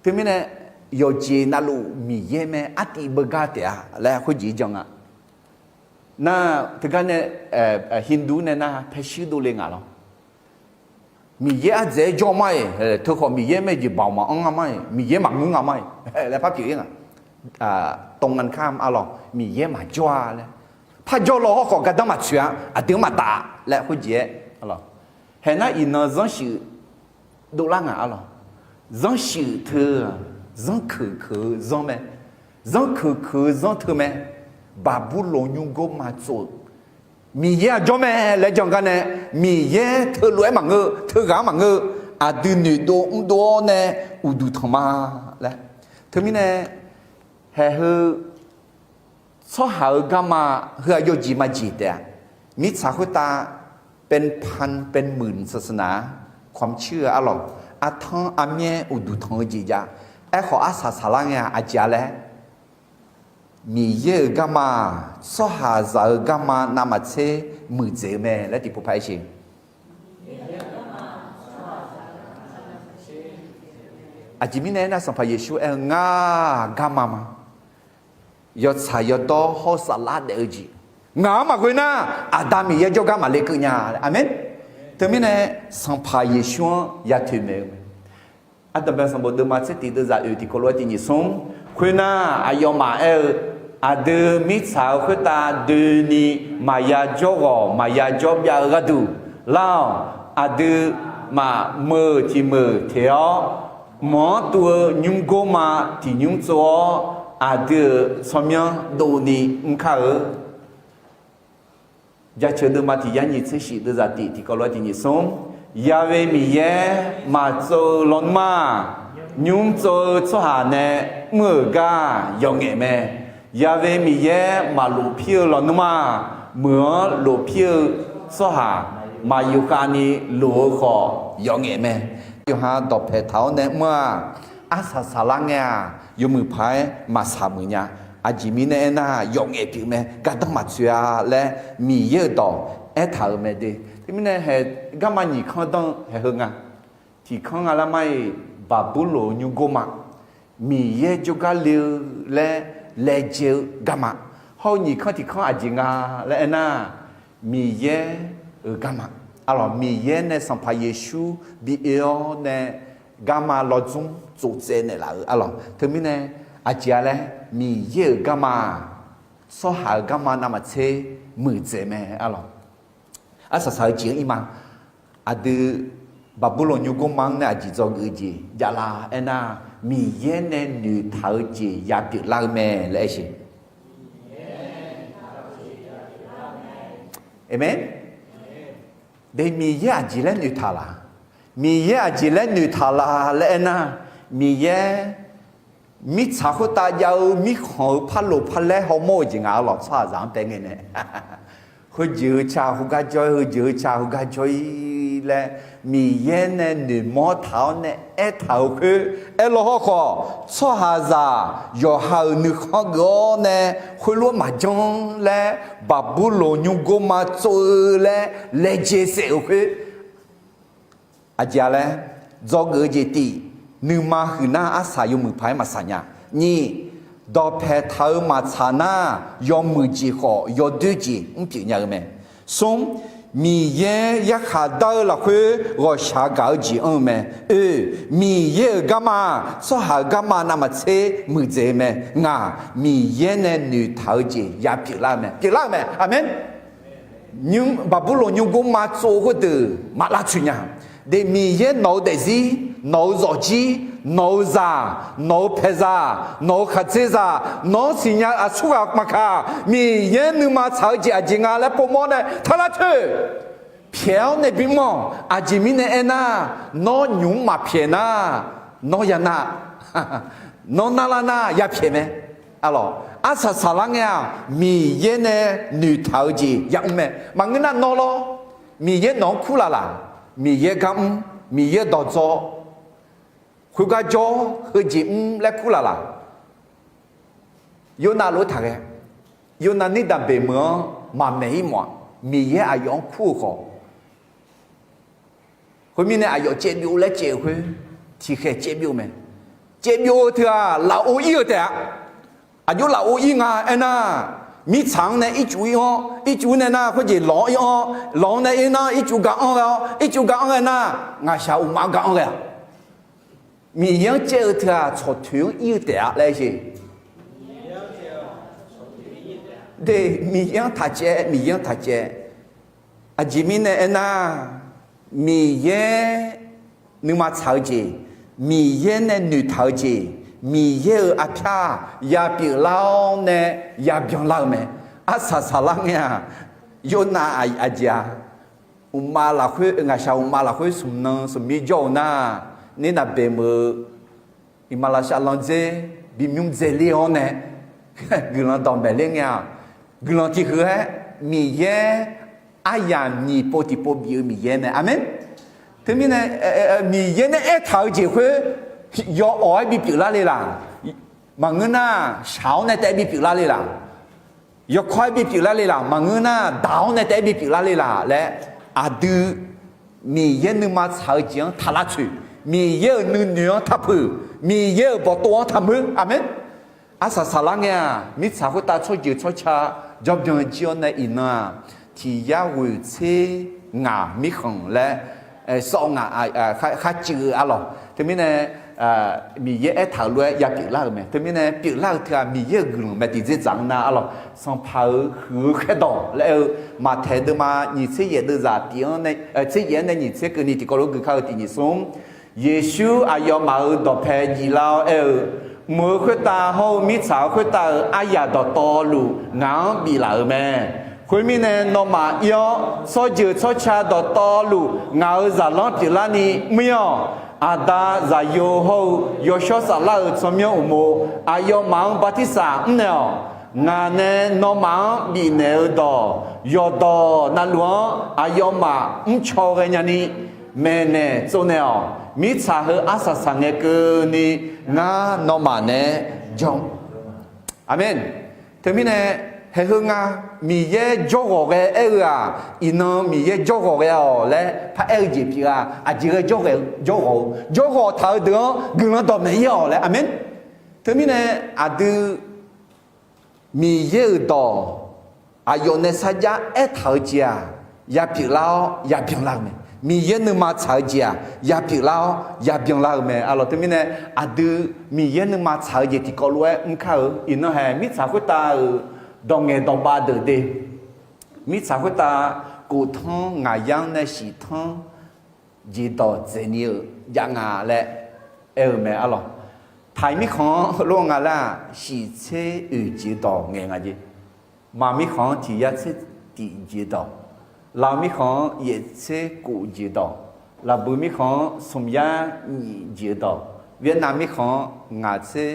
Teumirnae yawqjeq navluf Miqyaer mae, artiv beugar taef-a laer khoerjeq jan nga. Nar teugar nae Hindu nae nar paershuir dovle nga lawr. Miqyaer ardzaeq-aer jawr mar-iq, teukhawf Miqyaer mae jeq baoq maqanr nga mar-iq, Miqyaer maqngeur nga mar-iq laer par pyeuf-ir nga. ตรงกันข้าม arlawq, Miqyaer maqjawr-a laer. Par jawr law hawrkhawf gardanr maqtsoeq-a, aqdui-anr maqtaf laer khoerjeq-aer, haeq nar iqnan zanrshuif dovlar nga arlawq. Zanrshuif teu-aq, zanrkeuq keuq-eu zanr mae. Zanrkeuq keuq-eu zanr teu mae. Baqburloq nymrgor maqtsov-euq Miqyaer-aq jawr mae laer jan gar nae, Miqyaer teulof-aer maqngeur-eu, teughaq-anr maqngeur-eu, aqdui noeqdov mrdov-awr nae uqduq tanq ma laer. Teumirnae haeq heu tsawrhaq-euq garma heu-aq yawjeq maqjeq taef-a. Mirtsaq khoertav เป็นพันเป็นหมื่นศาสนา ความเชื่อ arlawq, artanr armyaer uqduq tanq-eu jeq jav. Aerkhawf arsaq saqlar ngae-aq aqjeq-a laer, Miqyaer-euq garma-aq tsawrhaqzaq-euq garma navmaqtser muiqdzaeq-eu mae laer tiqpov paq-aer sheq. Aqjeq mirnae aernar Sanqpaq Yeqsur aer-eu ngar-aq garma ma. Yawtsaq yawdawr hawr saflar daef-eu jeq ngaq-anr maqghoe nar, Aqda Miqyaer jawrgar maqle keuv nya. Aqmeq. Teumirnae Sanqpaq Yeqsur-anr ya toeqmaeq-eu mae. Ardanqbae sanqbof deuvma tser tiq deuvzaq oeq tiqkawv lof-aer tiq nyiq smr. Khoernar, aqyawfmaf aer-eu, aqdui mirtsaq-eu khoertav doeni maqya jawr ghawq maqya jawr byav-eu gharduq lar-awq. Aqdui maqmeuq tiq meuq teq-awr, meuq-anr tuv-eu nymr gorma tiq nymr tsov-awr, aqdui-euq tsawrmyanr dovni mr kar-eu. Jaceuq deuvma tiq yar nyiq tser shif deuvzaq tiq tiqkawv lof-aer tiq nyiq smr. Yawe Miqyaer maqtsov-eu lawnmr-aq, nymr tsov-eu tsawrhaq nae mr-euq gar yawf ngaef mae. Yawe Miqyaer maqlof pir-eu lawnmr-aq, meuq-anr lof pir-eu tsawrhaq maqyuf khavni lof-eu khawf yawf ngaef mae. Yawqha dawqpaeq taq-awr nae mr-aq, arsaq saqlar ngae-aq, yawmuiq paq-aer maqsaq muiq nya. Aqjeq mirnae aernar, yawf ngaef pyeuf mae, gardanr maqtsoeq-a laer Miqyaer-euq dawq aertaq-euq mae de. Teumirnae hae, garma nyiq kanr danr-eu haeq heu nga. Tiq kanr nga lar mar-iq, Baqburloq nymr gorma, Miqyaer jawrgar le-eu laer laejae-eu garma. Hawr-eu nyiq kanr tiq kanr aqjeq nga laer aernar, Miqyaer-euq garma. Arlawq, Miqyaer nae Sanqpaq Yeqsur bi oe-awr nae garma lawdzmr tsovtsaev naeqlaf-euq arlawq. Teumirnae aqjeq-a laer, Miqyaer-euq garma-aq, tsawrhaq-euq garma navmaqtser muiqdzaeq mae arlawq. Arsaq saq-eu jeq-anr ir ma. Aqdui Baqburloq nymr gorma-anr nae aqjeq dzawgeuf-eu jeq javlar aernar, Miqyaer nae noeqtaq-eu jeq yapyeuf lar-eu mae laer aer siq. Aqmeq. De, Miqyaer aqjeq laer noeqtaq laq? Miqyaer aqjeq laer noeqtaq laq laer aernar, Miqyaer mirtsaq khoertav jav-eu mirkhanq-euq parloq parlaer hawmawr-eu jeq nga arlawq, tsawrhaqzaq-anr taef ngae nae. Heujeq heu ca heugar jawr-ir, heujeq heu ca heugar jawr-ir laer, Miqyaer nae noeqmawr taq-awr nae aertaq-euq khoer aerlaw hawrkhawf, tsawrhaqzaq yawqha-euq nuikhanr geuf-awr nae khoerlof-aer maqjanr laer, Baqburloq nymr gorma tsov-eu laer laejae saef-euq khoer aqjeq-a laer, dzawgeuf-eu jeq tif, nuima huiqnar arsaq yawmuiq paq-aer maqsaq nya. Nyiq, dawqpaeq taq-eu maqtsaq nar, yawmuiq jeq khawf yawdoer jeq mr pyeuf nya-eu mae. Smr, Miqyaer yarkhaq dar-eu lafkhoer ghawqshaq gaq-eu jeq anr-eu mae. Oe, Miqyaer-euq garma-aq, tsawrhaq-euq garma navmaqtser muiqdzaeq-eu mae. Ngaq, Miqyaer nae noeqtaq-eu jeq yapyeuf lar-eu mae, pyeuflar-eu mae. Aqmeq. Baqburloq nymr gorma tsov-eu khoerdeuq maqlavtsoeq nya. De, Miqyaer nawq-eu daefzir, nawq-eu zawqjir, nawq-eu zaq, nawq-eu paeqzaq, nawq-eu khaqdzerzaq, nawq-anr siqnya-eu aqsurghaq maqkaq, Miqyaer nuima tsaq-eu jeq aqjeq nga laer povmawr nae taqlavtsoeq. Pyaeq-awr nae bimr-awq. Aqjeq mirnae aernar, nawr nymq-mr maqpyaeq nar, nawr ya nar, nawr narlar nar yapyaeq mae. Arlawq, arsaq saqlar ngae-aq, Miqyaer nae noeqtaq-eu jeq yamr mae. Maqngeur nar nawr lawr, Miqyaer nawq-anr kurlaf laq? Miqyaer gar mr, Miqyaer dawqdzawr, khoergar jawr, heujeq mr laer kurlaf laq? Yornav lof-aer taqghae. Yornav Nirdanq beq meuq-anr maqmaeq-ir mawf-aq, Miqyaer aqyawf-anr kur-eu khawf, khoermirnae aqyawf caevbyov laer caev-eu khoer, tiqkhaeq caevbyov mae. Caevbyov-eu teu-aq, lafov ir-eu taef-a. Aqjox lafov ir nga aernar, mirtsaq-anr nae ircuf ir-anr, ircuf nae nar khoerjeq lawq-anr ir-anr, lawq-anr nae ir nar ircuf gaq anr ghae-awr, ircuf gaq anr ghae nar, ngaqshaq uqmav gaq anr ghae-aq. Miqyaer-anr caev-eu teu-aq, tsawqtoeq-anr ir-eu taef-a laer jeq. De, Miqyaer-anr taqcaev, Miqyaer-anr taqcaev. Aqjeq mirnae aernar, Miqyaer nuima tsaq-eu jeq, Miqyaer nae noeqtaq-eu jeq, Miqyaer-euq arpyar yapyeuf lar-awr nae yabyan lar-eu mae. Arsaq saqlar ngae-aq, Yornav aqjeq-a, uqmav lafkhoer, ngaqshaq uqmav lafkhoer smq nan smq mir jawr-eu nar, Nirdanq beq meuq-eu iqmalavshav landzer bimymr dzaeler-awr nae guiqlanq dawqmaeq ler ngae-aq, guiqlanq tiqhuiq-aer Miqyaer aryamq nyiq pov tiqpov bif-eu Miqyaer mae. Aqmeq. Teumirnae Miqyaer nae aertaq-eu jeq khoer yawawq-aer bipyeuf lar le laq? Maqngeur nar, shaq-awr nae taef-aer bipyeuf lar le laq? Yawkawr-aer bipyeuf lar le laq? Maqngeur nar, daq-awr nae taef-aer bipyeuf lar le laq laer, aqdui Miqyaer nuima tsaq-eu jeq-anr taq lavtsoeq, Miqyaer-euq nuinoeq-anr taqpuq, Miqyaer-euq bawqtov-anr taqmuir. Aqmeq. Arsaq saqlar ngae-aq, mirtsaq khoertav tsawrjeuq tsawrca jawrbyan jir-awr nae iqnan-aq, tiq yar ghoeq tser ngaq mirkhanq laer sawv ngaq kharcuiv-eu arlawq. Teumirnae Miqyaer aertaq-euq lof-aer ya pyeuflar-euq mae. Teumirnae pyeuflar-eu teu-aq Miqyaer-euq guiqlanq mae. Tiqjeqzaq-anr nar arlawq, Sanqpaq-euq huiq-eu khaerdawq laer aer-eu, Maqtaeq deuvma nyiq tser yaef deuvzaq tiq-anr nae, tser yaef-anr nae nyiq tser keuvni tiqkawv lof-aer gui kar-eu tiq nyiq smr, Yeqsur aqyawfmaf-euq dawqpae jiflar-awr aer-eu, Mq-euq khoertav hawr-eu mirtsaq-euq khoertav-euq aryaq dawqtawvluf ngaq-anr biflaf-euq mae. Khoermirnae, nawmaf ir-awr, tsawrjeuq tsawrca dawqtawvluf ngaq-euq zaqlanr pyeuflarni mr-ir-awq. Aqda, Zaqyo hawr-eu Yawshawr Saflar-euq tsawrmyanr uqmov aqyawfmaf-anr bartirsaq mrnaeq-awq. Ngaq nae nawmaf-anr bifnaeq-eu dawq yawqdawq navluf-anr aqyawfmaf mrcaw ghaenya ni maeqnaeq tsovnaeq-awq. Mirtsaq heu arsaq saqngae keuvni ngar nawmaf naeq-aer jawr. Aqmeq. Teumirnae, haeq heu nga, Miqyaer jawrghawq ghae aer-eu-aq, iqnan Miqyaer jawrghawq ghae-awq laer paraer-eu jeq pyeuf-a. Aqjeq ghae jawrghawq-eu, jawrghawq taq-eu deuq-anr guiqlanq dawqmaeq ir-awq laer. Aqmeq. Teumirnae, aqdui Miqyaer-euq dawq aqyawf nae sarjax aertaq-eu jeq-aq, ya pyeuflar-awr ya byanlar-eu mae. Miqyaer nuima tsaq-eu jeq-aq, ya pyeuflar-awr ya byanlar-eu mae. Arlawq, teumirnae aqdui Miqyaer nuima tsaq-eu jeq tiqkawv lof-aer mr kar-eu. Iqnan haeq mirtsaq khoertav-euq dawq ngaeq dawq bav deuq de, mirtsaq khoertav kof tanr ngaq yar-anr nae shif tanr jeq dawq dzaeqni-euq jav nga laer aer-eu mae arlawq. Taiq mirkhanq-anr heulof nga laer-aq, shif tser oeq jeq dawq ngaeq nga jeq. Maq mirkhanq-anr tiq yar tser tif jeq dawq, lav mirkhanq-anr yaef tser kof jeq dawq, laqbui mirkhanq-anr smq yar nyiq jeq dawq, Vietnam mirkhanq-anr ngaq tser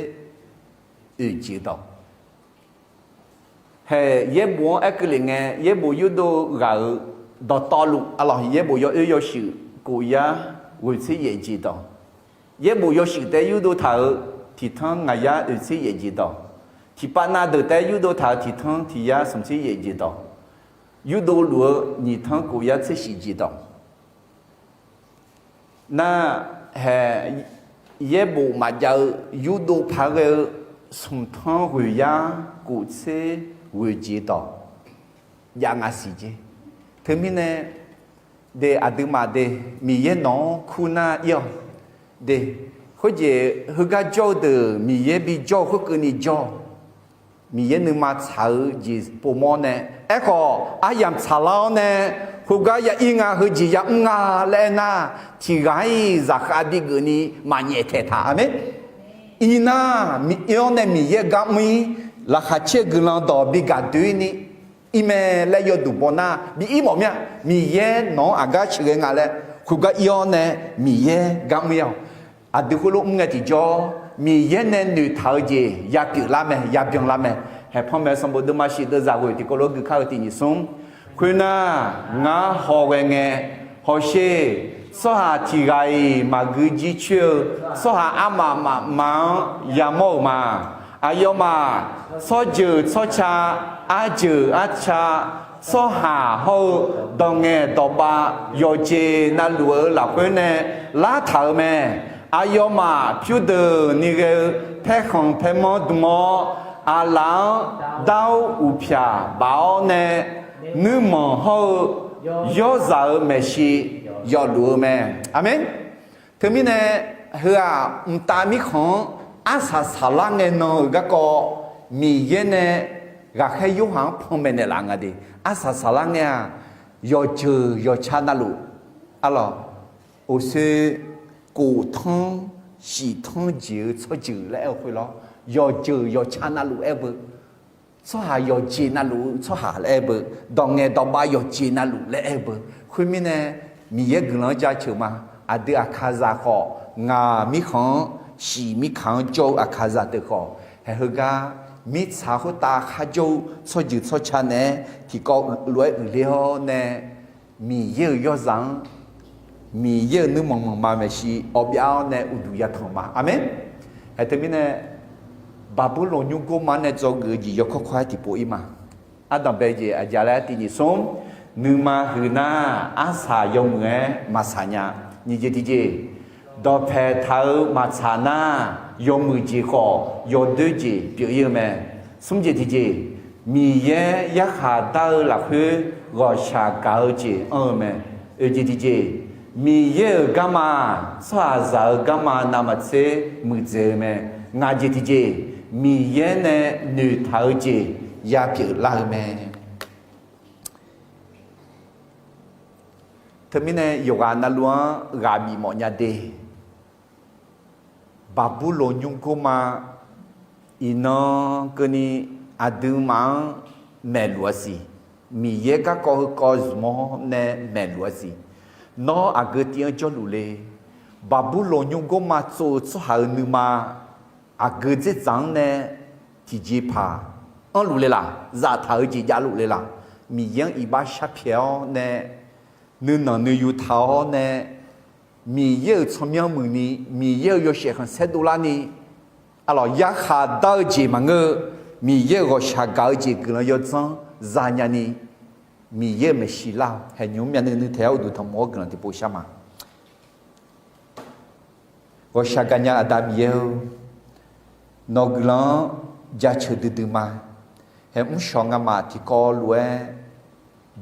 oeq jeq dawq. Haeq yaerbof-anr aer keuvle ngae, yaerbof yurdov ghaq-euq dawqtawvluf arlawq, yaerbof yawoer yawshuif kof yar ghoeq tser yaef jeq dawq, yaerbof yawshuif taef-aer yurdov taq-euq tiq tanr ngaq yar oeq tser yaef jeq dawq, tiqpav nav deuq taef-aer yurdov taq-euq tiq tanr tiq yar smq tser yaef jeq dawq, yurdov luf-eu nyiq tanr kof yar tser shif jeq dawq. Nar, haeq yaerbof maqjav-eu yurdov paq ghae-eu smq tanr ghoeq yar kof tser ghoeq jeq dawq jav nga siq jeq. Teumirnae, de aqduimaf de, Miqyaer nawq-anr kur nar ir-awq de. Khoerjeq heugar jawr-eu deuq Miqyaer bijawr-eu khoerkeuvni jawr-awq. Miqyaer nuima tsaq-eu jeq povmawr nae, aerkhawf aryamq tsaqlar-awr nae, khoergar ya ir nga, heujeq ya mr nga laer aernar, tiq ghaq-iq zaqkhav bigeuf ni maqnyaef taeq taq. Aqmeq. Iqnan, ir-awr nae Miqyaer gar mr-ir, laqkhaq caer-eu guiqlanq dawq bigaq doer ni ir mae laer yawduq baw nar bi ir mawf mir-a. Miqyaer nawq-anr aqgar sheuqghae nga laer, khoergar ir-awr nae Miqyaer gar mr-ir-awq. Aqdui khoerlof mr ngae tiqjawr, Miqyaer nae noeqtaq-eu jeq ya pyeuflar mae, ya byanlar mae. Haeq panmaeq sanqbof deuvma shif deuvzaq ghoeq tiqkawv lof-aer gui kar-eu tiq nyiq smr. Khoernar, ngar hawghae ngae, hawsher, tsawrhaq tiq ghaq-iq maqgui jircoer-eu tsawrhaq armaf mafma-anr yamawr-euq ma. Aqyawfmaf tsawrjeuq tsawrca, arjeuq arca, tsawrhaq hawr-eu dawq ngaeq dawq bav yawqjeq navluf-eu lafkhoer nae lartaq-euq mae. Aqyawfmaf pyurdeuqni ghae-eu paerkhanq paermanr dm-awr, aqlaf-anr dar-awr uqpyaq baf-awr nae, nuirmanq hawr-eu yawrzaq-euq maeqshi yawfluf-eu mae. Aqmeq. Teumirnae, heu-aq mqtav mirkhanq-anr arsaq saqlar ngae nan-euq garkawv, Miqyaer nae ghaqkhaer Yorhaq-anr panmaeq naeqlaf nga de. Arsaq saqlar ngae-aq, yawqjeuq yawqca navluf, arlawq, oqsoe kof tanr shif tanr jeq-eu tsawrjeuq laer aer-eu khoerlof, yawqjeuq yawqca navluf aer beu, tsawrhaq yawqjeq navluf-eu tsawrhaq laer aer beu, dawq ngaeq dawq bav yawqjeq navluf laer aer beu. Khoermirnae, Miqyaer guiqlanq-anr jaceuq ma. Aqdui aqkaqzaq khawf, ngaq mirkhanq-anr shif mirkhanq-anr jawr-eu aqkaqzaq deuq khawf, haeq heugar mirtsaq khoertav kharjawr-eu tsawrjeuq tsawrca naeq-aer tiqkawv lof-aer uiqler-awr nae, Miqyaer-euq yawrzaq-anr, Miqyaer-euq nuirmanq manqma maeqshi awbyav-awr nae uqduq yatanq ma. Aqmeq. Haeq teumirnae, Baqburlaq nymrgor ma-anr nae dzawgeuf-eu jeq yawkawr kawr-aer tiqpov ir ma. Ardanqbae jeq aqjeq laer tiq nyiq smr, nuima huiqnar arsaq yawmuiq-aer maqsaq nya. Nyiq jeq tiqjeq, dawqpaeq taq-eu maqtsaq nar, yawmuiq jeq khawf yawdoer jeq pyeuf ir-eu mae. Smr jeq tiqjeq, Miqyaer yarkhaq dar-eu lafkhoer ghawqshaq gaq-eu jeq anr-eu mae. Oeq jeq tiqjeq, Miqyaer-euq garma-aq, tsawrhaqzaq-euq garma navmaqtser muiqdzaeq-eu mae. Ngaq jeq tiqjeq, Miqyaer nae noeqtaq-eu jeq yapyeuf lar-eu mae. Teumirnae yawqghaq navluf-anr ghaq bif mawf nya de. Baqburloq nymrgor ma, iqnan keuvni aqduimaf-anr maeqluf-a siq. Miqyaer garkawv heukawv zmq-awr nae maeqluf-a siq. Nawr aqgeu tiv-anr jawrluf le. Baqburloq nymrgor ma tsov-eu tsawrhaq-euq nuima aqgeu dzerdzaq-anr nae tiqjeqpaq anrluf le laq? Zaftaq-eu jeq javluf le laq? Miqyaer-anr iqbax sharpyaeq-awr nae, nuinanq nuiyu taq-awr nae, Miqyaer-euq tsawrmyanr muiqni, Miqyaer-euq yawshaef khanqsaer dovlarni, arlawq yarkhaq dar-eu jeq maqngeur-eu, Miqyaer-euq ghawqshaq gaq-eu jeq guiqlanq yawdzanr zanya ni, Miqyaer-euq maeqshi lar-awq. Haeqnymr myavnuiv nuiv taeq-awr uqduq tanqmq-awr guiqlanq tiqpov shar ma. Ghawqshaq gaqnya Aqda Miqyaer-or, nawq-eu guiqlanq-anr jaceuq duidui ma. Haeq mrshawq ngamaf tiqkawv lof-aer,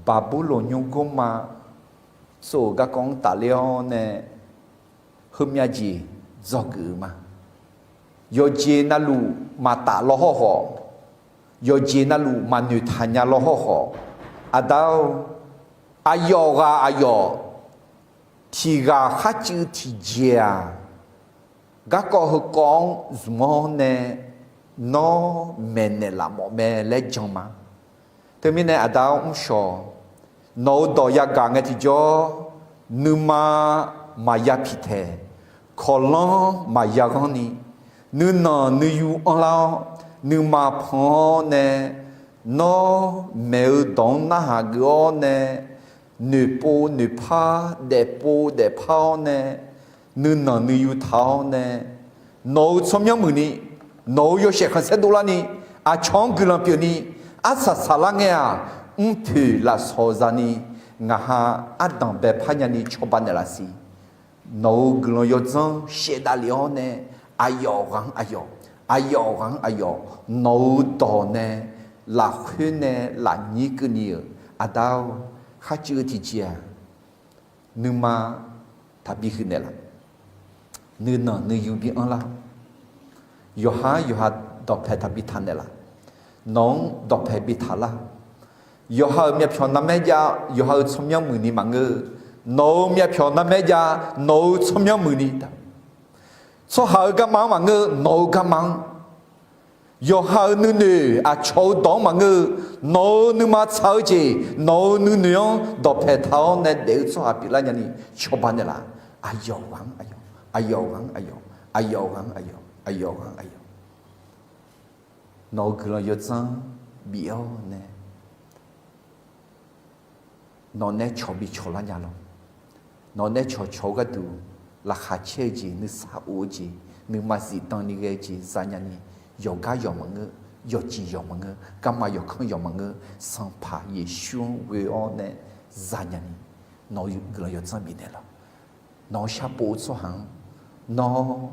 Baqburloq nymrgor ma tsov-euq garkawv-anr tafler-awr nae, heumyav jeq dzawgeuf-eu ma. Yawqjeq navluf maqtaf law hawrkhawf, yawqjeq navluf maqnoeq taq nya law hawrkhawf, Aqda-or, aqyawf ghaq aqyawf tiq ghaq kharcuiv tiqjeq-aq, garkawv heukawv-anr zmq-awr nae nawr maeqnaeq laf mawf mae laer jan ma. Teumirnae Aqda-or mrshawq, nawq-euq dawq yagaq ngae tiqjawr, nuima maqya piqtaeq, kawqlanr maqya ghanr ni, nuinanq nuiyu anrlar-awr, nuima pan-awr nae, nawr maeq-eu dawq-anr narhaq geuf-awr nae, noeqpov noeqpar, daefpov daefpar-awr nae, nuinanq nuiyu taq-awr nae, nawq-euq tsawrmyanr muiqni, nawq-euq yawshaef khanqsaer dovlarni, aqcawq-anr guiqlanq pyeufni, arsaq saqlar ngae-aq, mrpoeq lafsawq zani, ngaq ha ardanq baepar nyani cawba naeqlaf siq. Nawq-euq guiqlanq yawdzanr shaevdav lef-awr nae, aqyawf ghaq-anr aqyawf, aqyawf ghaq-anr aqyawf, nawq-euq dawq nae lafkhoer nae lafnyir keuvni-euq Aqda-or, kharcuiv-eu tiqjeq-aq, nuima taqbi huiq naeqlaf, nuinanq nuiyu bi anrlar, yawqha-anr yawqha dawqpae taqbi taq naeqlaf, nawq-anr dawqpae bi taqlar. Yawqha-euq myavpyawq narmaer jav, yawqha-euq tsawrmyanr muiqni maqngeur-eu, nawq-euq myavpyawq narmaer jav, nawq-euq tsawrmyanr muiqni, tsawrhaq-euq garma-anr maqngeur-eu, nawq-euq garma-anr, yawqha-euq nuinoeq aqcawq-eu dawq-anr maqngeur-eu, nawq-euq nuima tsaq-eu jeq, nawq-euq nuinoeq-anr dawqpae taq-awr nae daef-eu tsawrhaq pyeuflar nyani cawba naeqlaf. Aqyawf ghaq-anr aqyawf, aqyawf ghaq-anr aqyawf, aqyawf ghaq-anr aqyawf, aqyawf ghaq-anr aqyawf, nawq-euq guiqlanq yawdzanr bif-awr nae, nawq nae cawq bi cawqlar nya lawr. Nawq nae cawqcawq-eu gharduq, laqkhaq caer-eu jeq, nuisar of-eu jeq, nuima zifdan ni ghae-eu jeq zanya ni, yawqgar yawq maqngeur, yawqjeq yawq maqngeur, garma yawqkanr yawq maqngeur, Sanqpaq Yeqsur-anr ghoe-awr nae zanya ni, nawq-euq guiqlanq yawdzanr bifnaeq lawr. Nawq-euq sharpov-eu tsawrhaq-anr nawr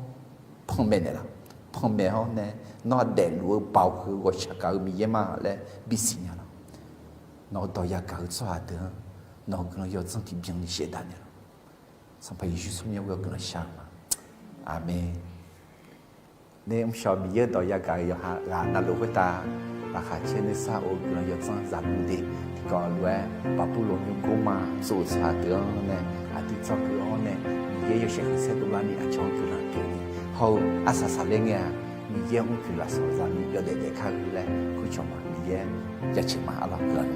panmaeq naeqlaf. Panmaeq-awr nae, nawr-aq daefluf-eu baoq heu ghawqshaq gaq-eu Miqyaer ma laer bisiq nya lawr. Nawq-euq dawq yagaq-eu tsawrhaq deuq-anr, nawq-euq guiqlanq yawdzanr tiqbyan ni shaevdav naeqlaf. Sanqpaq Yeqsur tsawrmyanr ghoe-awr guiqlanq shar-eu ma. Aqmeq. Ner mrshawq Miqyaer-eu dawq yagaq-eu yawqha ghaq navluf khoertav, laqkhaq caer nuisar of-eu guiqlanq yawdzanr zaqguq de. Tiqkawv lof-aer, Baqburloq nymrgor ma tsov-eu tsawrhaq deuq-anr nae aqdui dzawgeuf-awr nae, Miqyaer yawshaef khanqsaer dovlarni aqcawq-anr guiqlanq pyeufni, hawr-eu arsaq saqler ngae-aq, Miqyaer mrpoeq lafsawq zani yawdaef daef kar-eu laer khoercawq ma. Miqyaer jaceuq ma. Arlawq guiqlanq